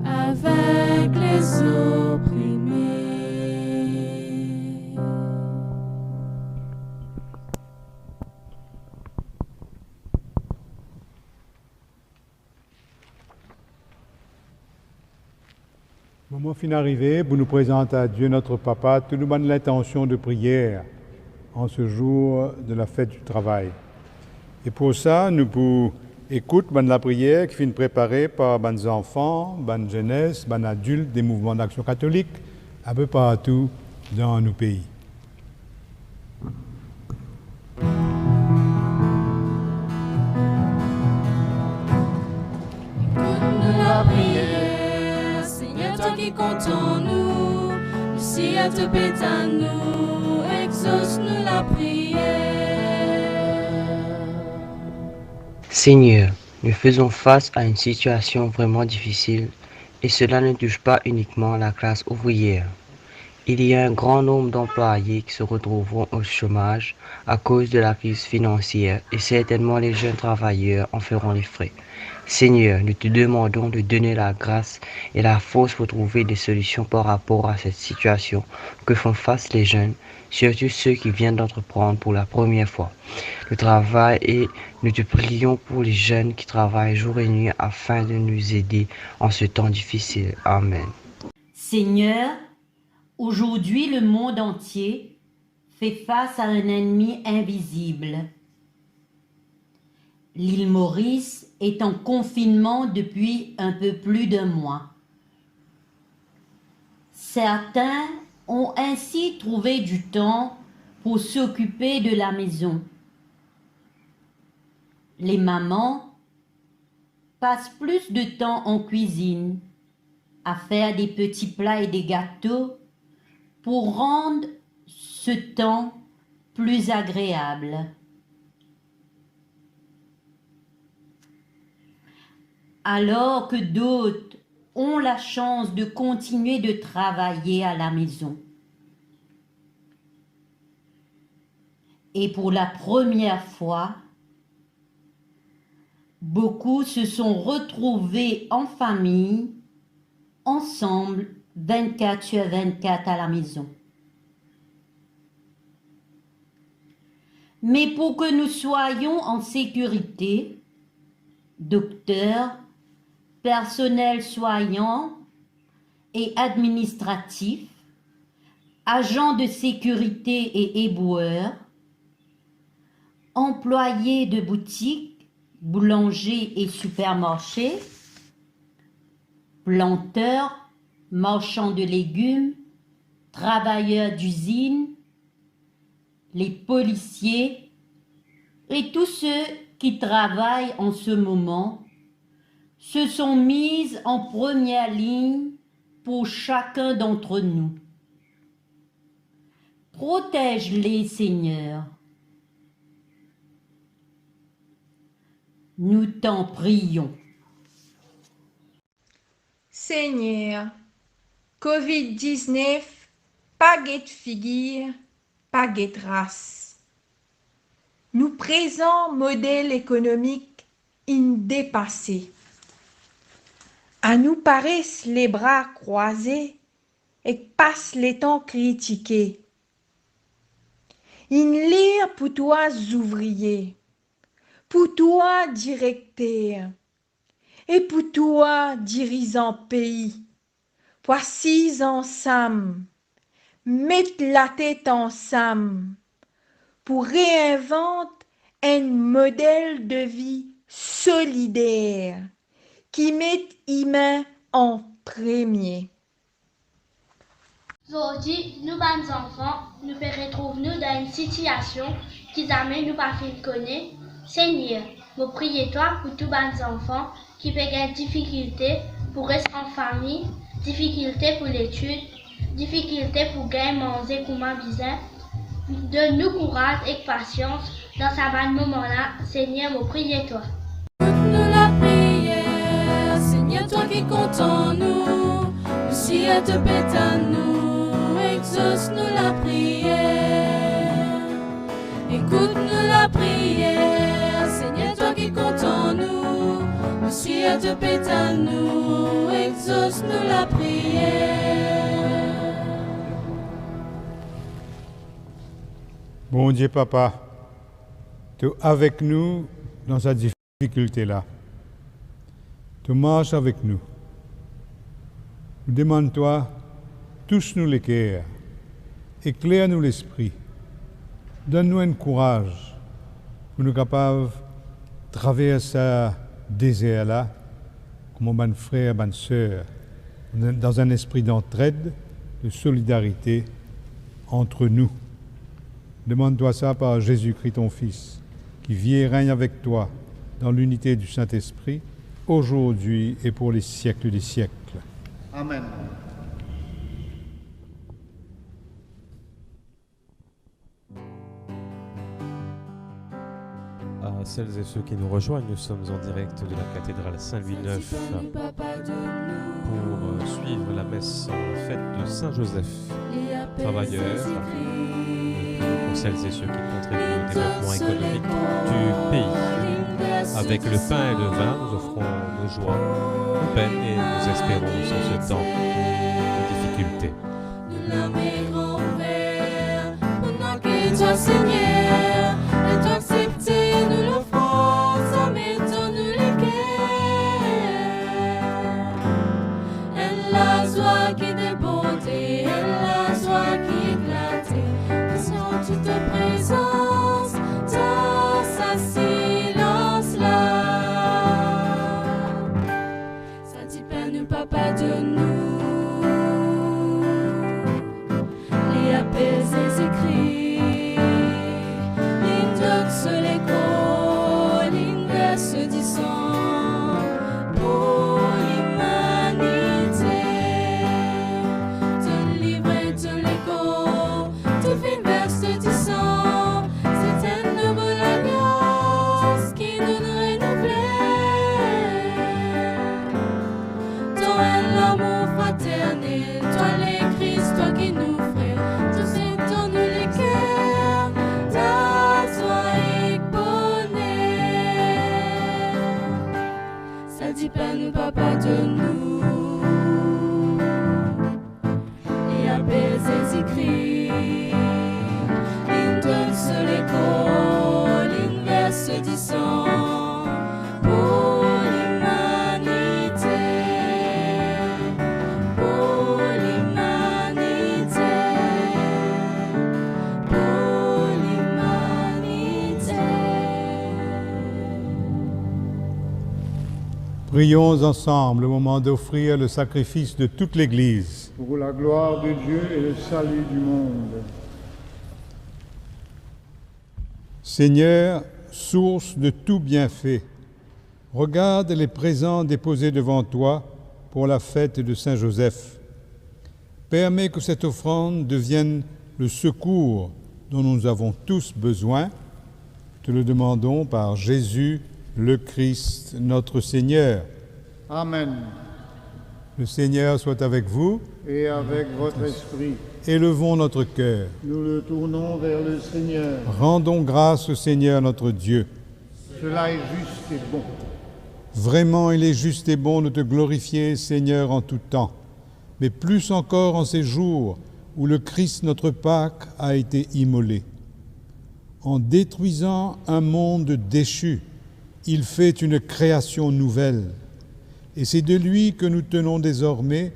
avec les opprimés. Moman finn arive pou nou prezant a Die notre Papa tou nou bann lintansion de priyer an se zour de la fet di travay. E pou sa, nou pou ekout bann lapriyer ki finn prepare par bann zanfan, bann zenes, bann adilt de Mouvman Daksion Katolik, inpe partou dan nou pei. Ekout nou lapriyer, Segner, twa ki kontan nou, lesiel to pe tann nou, exors nou lapriyer. Seigneur, nous faisons face à une situation vraiment difficile et cela ne touche pas uniquement la classe ouvrière. Il y a un grand nombre d'employés qui se retrouveront au chômage à cause de la crise financière et certainement les jeunes travailleurs en feront les frais. Seigneur, nous te demandons de donner la grâce et la force pour trouver des solutions par rapport à cette situation que font face les jeunes, surtout ceux qui viennent d'entreprendre pour la première fois le travail, et nous te prions pour les jeunes qui travaillent jour et nuit afin de nous aider en ce temps difficile. Amen. Seigneur, aujourd'hui le monde entier fait face à un ennemi invisible. L'île Maurice est en confinement depuis un peu plus d'un mois. Certains ont ainsi trouvé du temps pour s'occuper de la maison. Les mamans passent plus de temps en cuisine, à faire des petits plats et des gâteaux pour rendre ce temps plus agréable. Alors que d'autres ont la chance de continuer de travailler à la maison. Et pour la première fois, beaucoup se sont retrouvés en famille, ensemble, vingt-quatre sur vingt-quatre à la maison. Mais pour que nous soyons en sécurité, docteurs, personnel soignant et administratif, agents de sécurité et éboueurs, employés de boutique, boulanger et supermarché, planteurs, marchands de légumes, travailleurs d'usine, les policiers et tous ceux qui travaillent en ce moment se sont mis en première ligne pour chacun d'entre nous. Protège-les, Seigneur. Nous t'en prions. Segner, covid diznef pa get figir, pa get ras. Nou prezan model ekonomik inn depase. Anou pa res lebra krwaze ek pas letan kritike. Inn ler pou twa zouvrie, pou twa direkter e pou twa dirizan pei, pou asiz ansam, met latet ansam, pou reinvant enn model de vi solider ki met imin an premie. Zordi, nou bann zanfan, nou pe retrouv nou dan enn sitiasion ki zame nou pa finn kone. Segner, mo priye twa pou tou bann zanfan ki pe gagn difikilte pou res an fami, difikilte pou letid, difikilte pou gagn manze kouma bizin. Donn nou kouraz ek pasians dan sa bann moman la, Segner, mo priye twa. Ekout nou lapriyer, Segner, twa ki kontan nou, nou siye to pe tann nou, exos nou lapriyer. Ekout nou lapriyer, Segner, twa ki kontan nou, nou siye to pe tann nou, exos nou lapriyer. Bondie Papa, to avek nou dan sa difikilte la. To mars avek nou. Nou demann twa, tous nou leker, ekler nou lespri, donn nou enn kouraz pou nou kapav travers sa dezer la kouma bann frer, bann ser, dan enn lespri dantred, de solidarite ant nou. Demann twa sa par Zezi Kri, to Fis, ki viv e regn avek twa dan linite di Sintespri, ozordi e pou lesiek de siek. Amen. À celles et ceux qui nous rejoignent, nous sommes en direct de la cathédrale Saint-Louis neuf pour, euh, suivre la messe en la fête de Saint-Joseph. travailleurs, pour celles et ceux qui contribuent au développement économique du pays. Avec le pain et le vin, nous offrons nos joies, nos peines et nos espérances en ce temps de difficulté. Nou lame gran ouver, pou nou akey twa, Segner, e twa aksepte nou lofrans, ame dan nou leker. Enn lazwa ki deborde, enn lazwa ki eklate, nou siy an tou to prezans, dan sa silans la. Sa dipin nou Papa donn nou, li apel Zezi Kri, linn donn so lekor, linn vers so disan pou limanite. To livre to lekor, to finn vers to disan, se enn nouvo lalians ki nou'nn renouvle. Dan enn lamour fraternel, twa Lekris, twa ki nou frer, to sint dan nou leker, dan twa ek boner. Sa dipin nou Papa donn nou, li apel Zezi Kri, linn donn so lekor, linn vers so disan pou limanite, pou limanite, pou limanite. Prions ensemble au moment d'offrir le sacrifice de toute l'Église. Pour la gloire de Dieu et le salut du monde. Seigneur, source de tout bienfait, regarde les présents déposés devant toi pour la fête de Saint Joseph. Permets que cette offrande devienne le secours dont nous avons tous besoin. Nous le demandons par Jésus, le Christ, notre Seigneur. Amen. Le Seigneur soit avec vous. Et avec votre esprit. Élevons notre cœur. Nous le tournons vers le Seigneur. Rendons grâce au Seigneur notre Dieu. Cela est juste et bon. Vraiment, il est juste et bon de te glorifier, Seigneur, en tout temps, mais plus encore en ces jours où le Christ, notre Pâque, a été immolé. En détruisant un monde déchu, il fait une création nouvelle, et c'est de lui que nous tenons désormais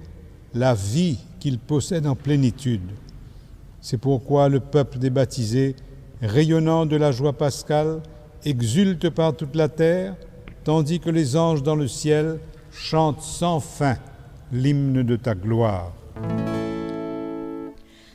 la vie qu'il possède en plénitude. C'est pourquoi le peuple des baptisés, rayonnant de la joie pascale, exulte par toute la terre, tandis que les anges dans le ciel chantent sans fin l'hymne de ta gloire.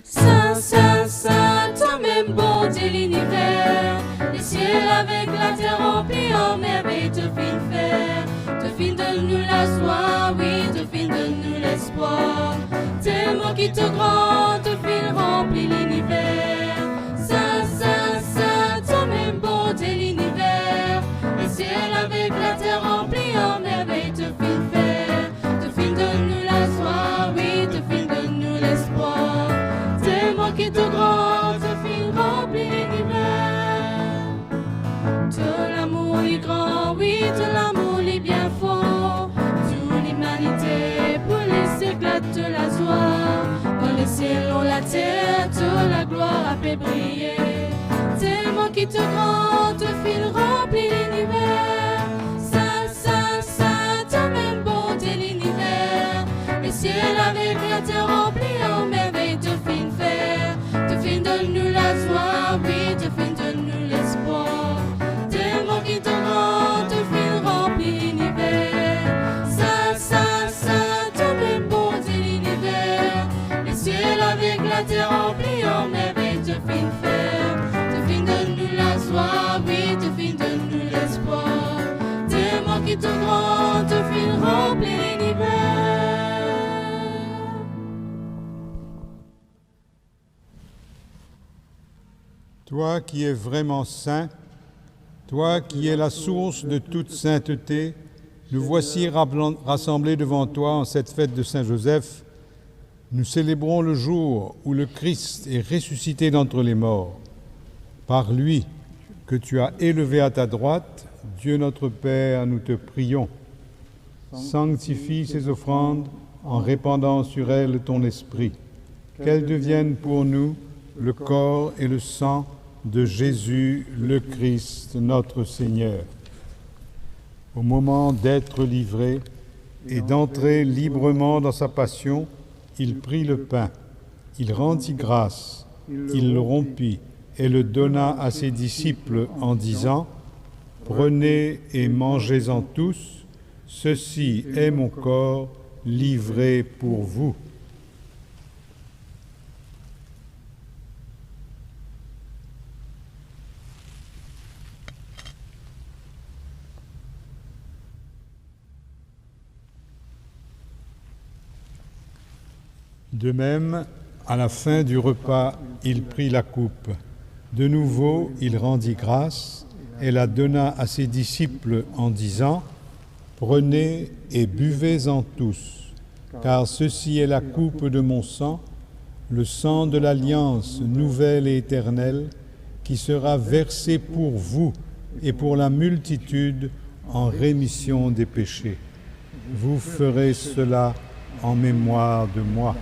Sin, sin, sin, twamem Bondie liniver, lesiel avek later ranpli ar mervey to finn fer. To finn donn nou lazwa, wi, to finn donn nou lespwar. Telman ki to gran, to finn ranpli liniver. Sin, sin, sin, twamem Bondie liniver, lesiel avek later ranpli ar mervey to finn fer. To finn donn nou lazwa, wi, to finn donn nou lespwar. Telman ki to gran, to finn ranpli liniver. To lamour li gran, wi, to lamour li bien for. Tou limanite pou les eklat to lazwa. Dan lesiel, lor later, to laglwar a pe briye. Telman ki to gran, to finn ranpli liniver. Sin, sin, sin, twamem Bondie liniver. Lesiel avek later ranpli ar mervey to finn fer. To finn donn nou lazwa, wi, to finn donn nou lespwar. Telman ki to gran, to finn ranpli liniver. Sin, sin, sin, twamem Bondie liniver. Lesiel avek later ranpli ar mervey to finn fer. To finn donn nou lazwa, wi, to finn donn nou lespwar. Telman ki to gran, to finn ranpli liniver. Toi qui es vraiment saint, toi qui es la source de toute sainteté, nous voici rablan-, rassemblés devant toi en cette fête de Saint Joseph. Nous célébrons le jour où le Christ est ressuscité d'entre les morts. Par lui, que tu as élevé à ta droite, Dieu notre Père, nous te prions. Sanctifie ces offrandes en répandant sur elles ton esprit. Qu'elles deviennent pour nous le corps et le sang de Jésus le Christ, notre Seigneur. Au moment d'être livré et d'entrer librement dans sa passion, il prit le pain, il rendit grâce, il le rompit et le donna à ses disciples en disant : « Prenez et mangez-en tous, ceci est mon corps livré pour vous. » De même, à la fin du repas, il prit la coupe. De nouveau, il rendit grâce et la donna à ses disciples en disant : « Prenez et buvez-en tous, car ceci est la coupe de mon sang, le sang de l'alliance nouvelle et éternelle, qui sera versé pour vous et pour la multitude en rémission des péchés. Vous ferez cela en mémoire de moi. »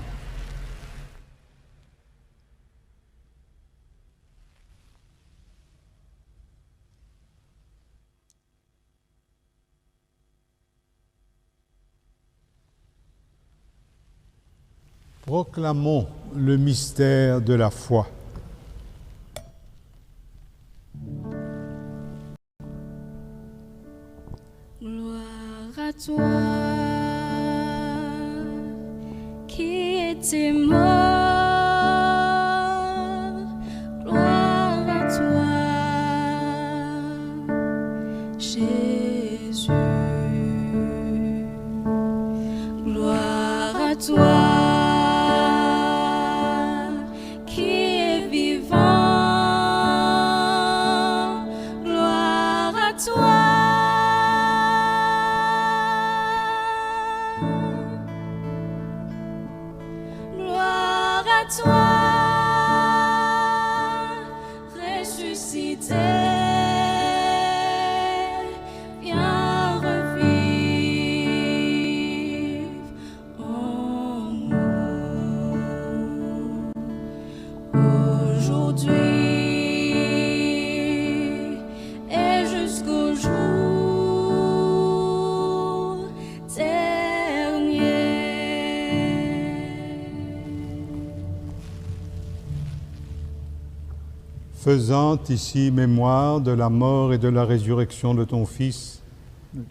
Proclamons le mystère de la foi. Gloire à toi qui étais mort. Gloire à toi, Jésus. Gloire à toi qui est vivant. Gloire à toi. Gloire à toi, ressuscité, viens revivre en nous. Aujourd'hui et jusqu'au jour dernier. Faisant ici mémoire de la mort et de la résurrection de ton Fils,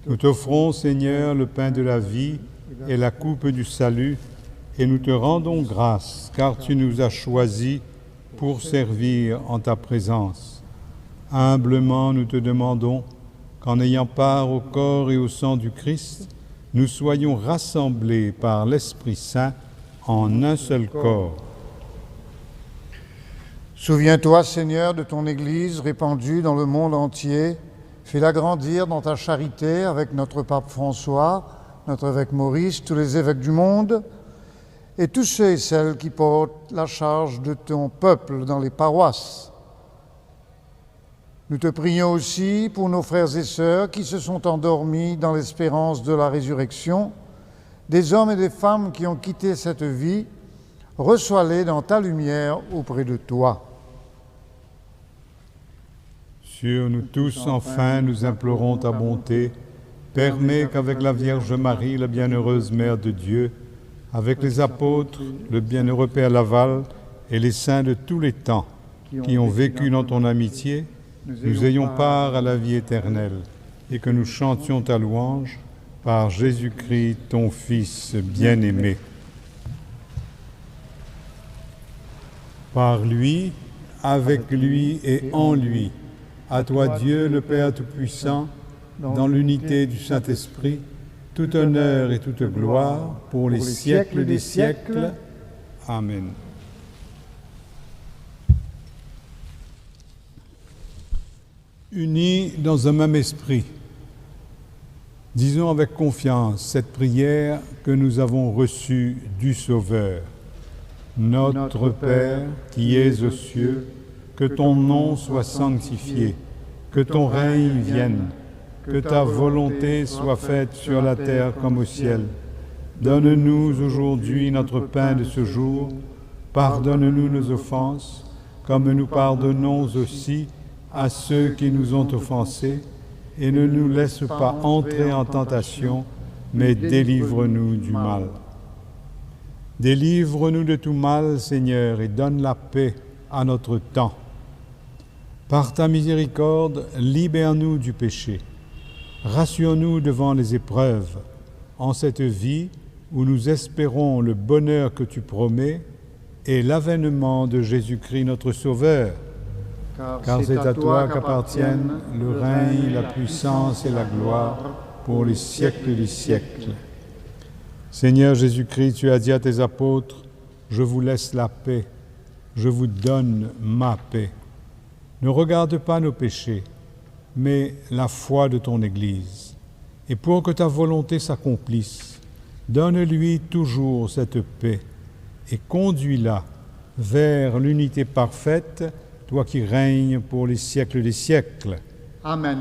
nous t'offrons, Seigneur, le pain de la vie et la coupe du salut, et nous te rendons grâce, car tu nous as choisis pour servir en ta présence. Humblement, nous te demandons qu'en ayant part au corps et au sang du Christ, nous soyons rassemblés par l'Esprit Saint en un seul corps. Souviens-toi, Seigneur, de ton Église répandue dans le monde entier. Fais-la grandir dans ta charité avec notre pape François, notre évêque Maurice, tous les évêques du monde, et tous ceux et celles qui portent la charge de ton peuple dans les paroisses. Nous te prions aussi pour nos frères et sœurs qui se sont endormis dans l'espérance de la résurrection, des hommes et des femmes qui ont quitté cette vie. Reçois-les dans ta lumière auprès de toi. Sur nous tous, enfin, nous implorons ta bonté. Permets qu'avec la Vierge Marie, la bienheureuse Mère de Dieu, avec les apôtres, le bienheureux Père Laval et les saints de tous les temps qui ont vécu dans ton amitié, nous ayons part à la vie éternelle et que nous chantions ta louange par Jésus-Christ, ton Fils bien-aimé. Par lui, avec lui et en lui, à toi Dieu le Père Tout-Puissant, dans l'unité du Saint-Esprit, tout honneur et toute gloire pour les siècles des siècles. Amen. Unis dans un même esprit, disons avec confiance cette prière que nous avons reçue du Sauveur. Notre Père, qui es aux cieux, que ton nom soit sanctifié, que ton règne vienne, que ta volonté soit faite sur la terre comme au ciel. Donne-nous aujourd'hui notre pain de ce jour. Pardonne-nous nos offenses, comme nous pardonnons aussi à ceux qui nous ont offensés, et ne nous laisse pas entrer en tentation, mais délivre-nous du mal. Délivre-nous de tout mal, Seigneur, et donne la paix à notre temps. Par ta miséricorde, libère-nous du péché. Rassure-nous devant les épreuves, en cette vie où nous espérons le bonheur que tu promets et l'avènement de Jésus-Christ notre Sauveur. Car c'est à toi qu'appartiennent le règne, la puissance et la gloire pour les siècles des siècles. Seigneur Jésus-Christ, tu as dit à tes apôtres : « Je vous laisse la paix, je vous donne ma paix. » Ne regarde pas nos péchés, mais la foi de ton Église. Et pour que ta volonté s'accomplisse, donne-lui toujours cette paix et conduis-la vers l'unité parfaite, toi qui règnes pour les siècles des siècles. Amen.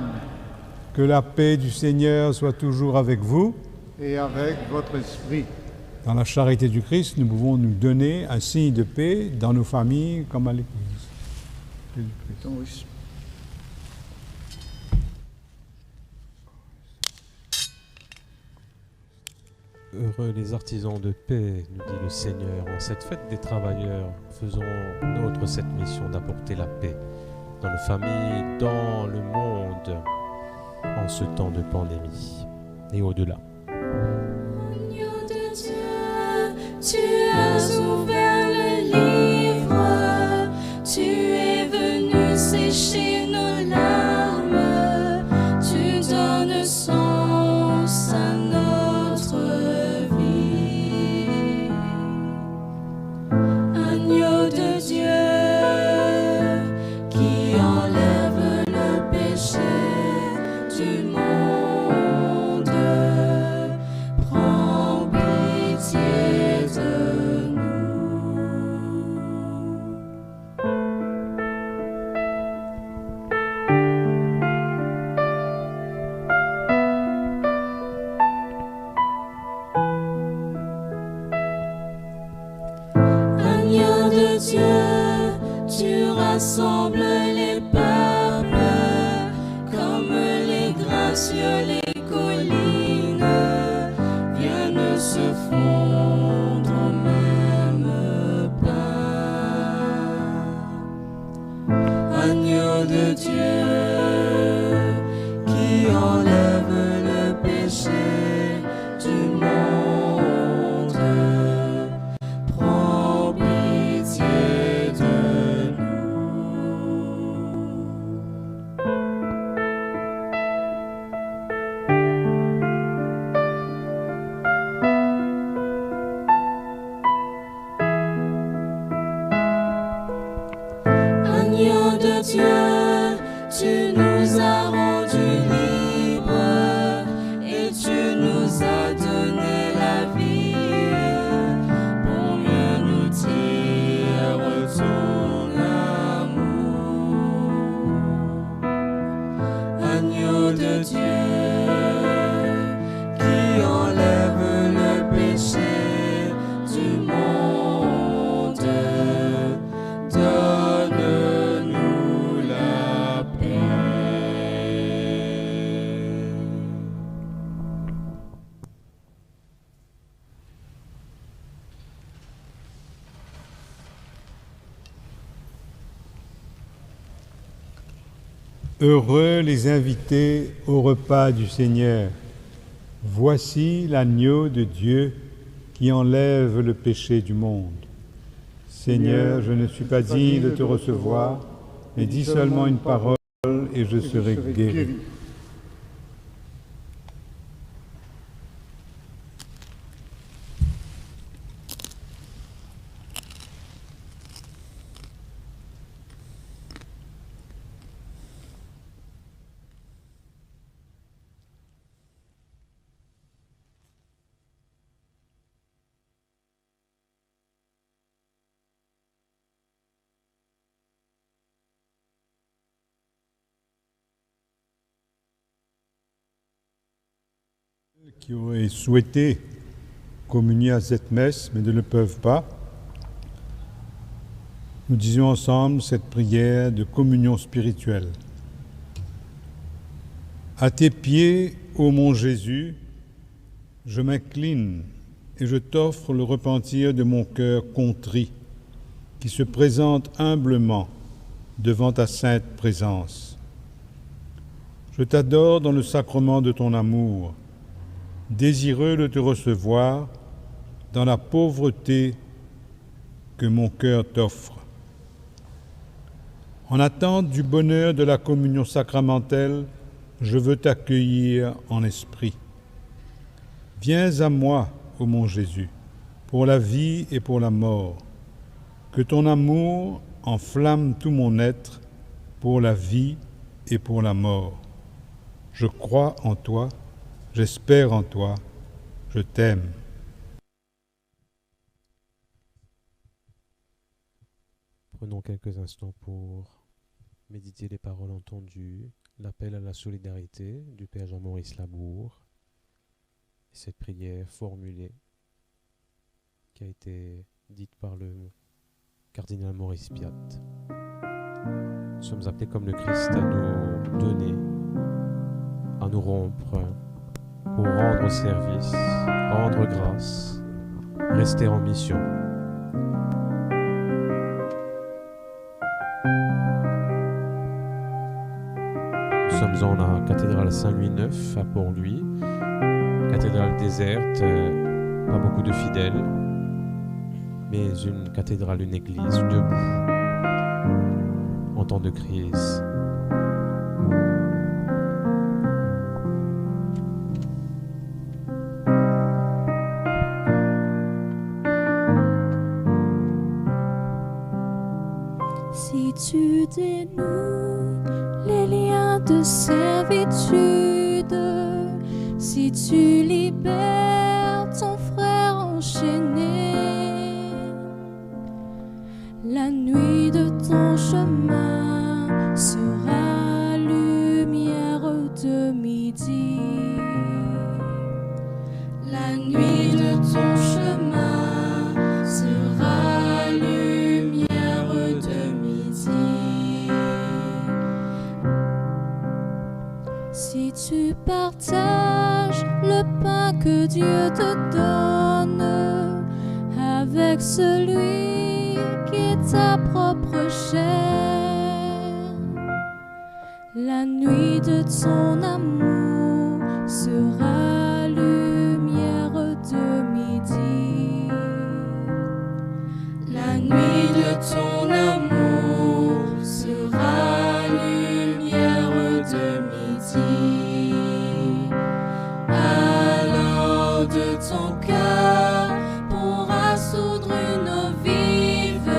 Que la paix du Seigneur soit toujours avec vous. Et avec votre esprit. Dans la charité du Christ, nous pouvons nous donner un signe de paix dans nos familles comme à l'Église. Paix du Christ. Heureux les artisans de paix, nous dit le Seigneur. En cette fête des travailleurs, faisons nôtre cette mission d'apporter la paix dans nos familles, dans le monde, en ce temps de pandémie et au-delà. Agneau de Dieu, tu as ouvert le livre, tu es venu sécher nos larmes, tu donnes sens à notre vie. Agneau de Dieu qui enlève le péché du monde, prends pitié de nous. Agneau de Dieu, tu rassembles les peuples comme les grains sur les collines, viens se fondre au même pain. Agneau de Dieu, qui enlève le péché du monde, prends pitié de nous. Agneau de Dieu, tu nous as rendus libres et tu nous as donné la vie pour mieux nous dire ton amour. Agneau de Dieu, qui enlève le péché du monde, donne-nous la paix. Heureux les invités au repas du Seigneur. Voici l'agneau de Dieu qui enlève le péché du monde. Seigneur, je ne suis pas digne de te recevoir, mais dis seulement une parole et je serai guéri. Qui auraient souhaité communier à cette messe, mais ne le peuvent pas, nous disons ensemble cette prière de communion spirituelle. À tes pieds, ô mon Jésus, je m'incline et je t'offre le repentir de mon cœur contrit, qui se présente humblement devant ta sainte présence. Je t'adore dans le sacrement de ton amour, désireux de te recevoir dans la pauvreté que mon cœur t'offre. En attente du bonheur de la communion sacramentelle, je veux t'accueillir en esprit. Viens à moi, ô mon Jésus, pour la vie et pour la mort. Que ton amour enflamme tout mon être pour la vie et pour la mort. Je crois en toi, j'espère en toi, je t'aime. Prenons quelques instants pour méditer les paroles entendues, l'appel à la solidarité du Père Jean-Maurice Labour, et cette prière formulée qui a été dite par le cardinal Maurice Piat. Nous sommes appelés comme le Christ à nous donner, à nous rompre, pour rendre service, rendre grâce, rester en mission. Nous sommes dans la cathédrale Saint-Louis neuf à Port-Louis, cathédrale déserte, euh, pas beaucoup de fidèles, mais une cathédrale, une église debout en temps de crise. Si tu dénoues les liens de servitude, si tu libères ton frère enchaîné, la nuit de ton chemin sera lumière de midi. La nuit de ton chemin sera lumière de midi. Si tu partages le pain que Dieu te donne avec celui qui est ta propre chair, la nuit de ton amour sera lumière de midi. La nuit de ton amour sera lumière de midi. Alors de ton cœur pourra sourdre une eau vive,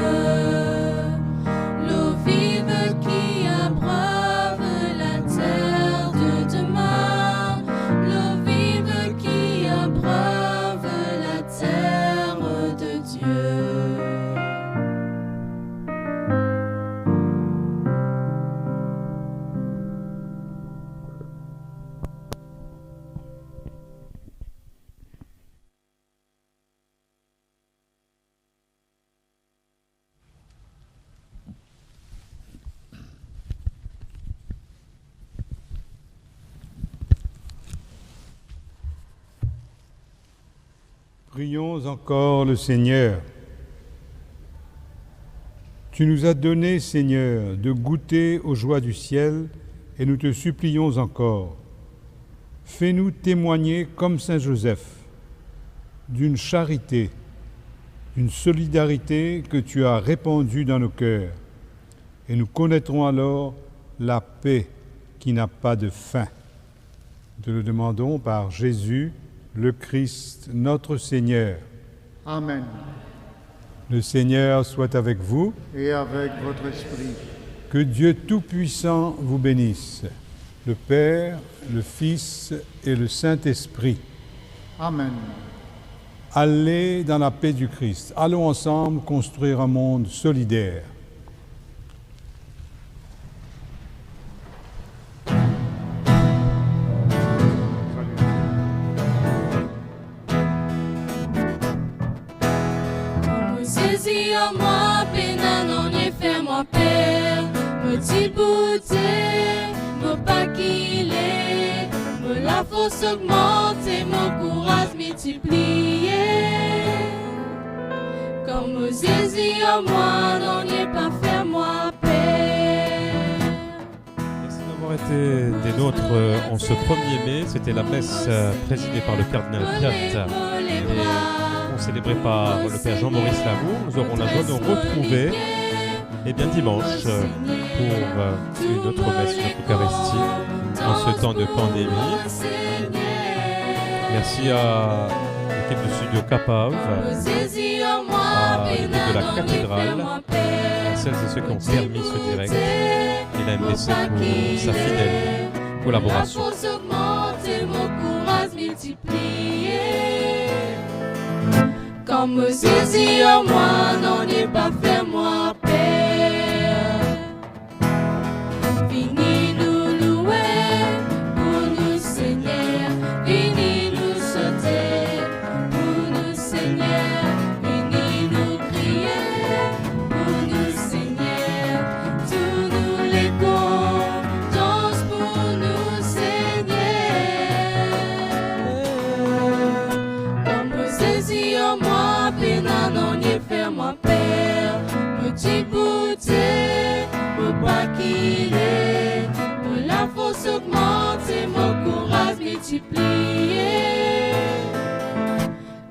l'eau vive qui abreuve la terre de demain, l'eau vive qui abreuve la terre de Dieu. Prions encore le Seigneur. Tu nous as donné, Seigneur, de goûter aux joies du ciel, et nous te supplions encore. Fais-nous témoigner comme Saint Joseph d'une charité, d'une solidarité que tu as répandue dans nos cœurs, et nous connaîtrons alors la paix qui n'a pas de fin. Nous te le demandons par Jésus, le Christ, notre Seigneur. Amen. Le Seigneur soit avec vous. Et avec votre esprit. Que Dieu Tout-Puissant vous bénisse, le Père, le Fils et le Saint-Esprit. Amen. Allez dans la paix du Christ. Allons ensemble construire un monde solidaire. Zezi ar mwa, pena nanye fer mwa per. Mo diboute, mo pa kile, mo lafors ogmante, mo kouraz miltipliye. Kan mo Zezi ar mwa, nanye pa fer mwa per. Merci d'avoir été des nôtres, euh, en ce premier mai. C'était la messe, euh, présidée par le cardinal Piat et concélébrée par le père Jean-Maurice Lamour. Nous aurons la joie de nous retrouver, eh bien, dimanche, euh, pour, euh, une autre messe, une autre Eucharistie en ce temps de pandémie. Merci à l'équipe du studio Capav, à l'équipe de la cathédrale, à celles et ceux qui ont permis ce direct, et la M B C pour sa fidèle collaboration. Kan mo Zezi ar mwa, nanye pa fer mwa per. Vini nou loue pou nou Segner, vini nou sote pou nou Segner, vini nou kriye pou nou Segner, tou nou lekor dans pou nou Segner. Kan mo Zezi ar mwa, pena nanye fer mwa per. Mo diboute, mo pa kile, mo lafors ogmante, mo kouraz miltipliye.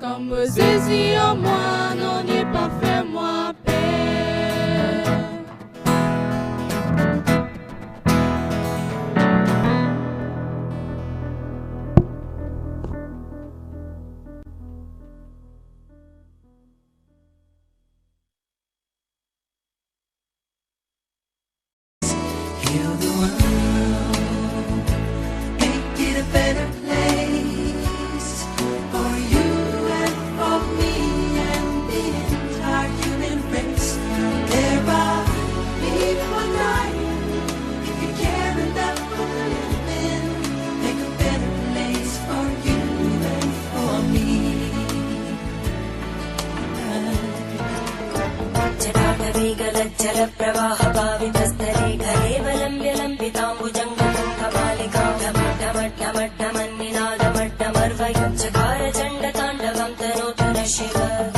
Kan mo Zezi ar mwa, nanye pa fer mwa per. Heal the world, make it a better place for you and for me and the entire human race. There are people dying. If you care enough for the living, make a better place for you and for me. जटाटवीगलज्जलप्रवाहपावितस्थलीकलेवलम्ब्य लम्बिताम्बुजङ्गपुङ्गमालिकां डमड्डमड्डमड्डमर्वयुं चकार चण्डताण्डवं तनोतु नः शिवः।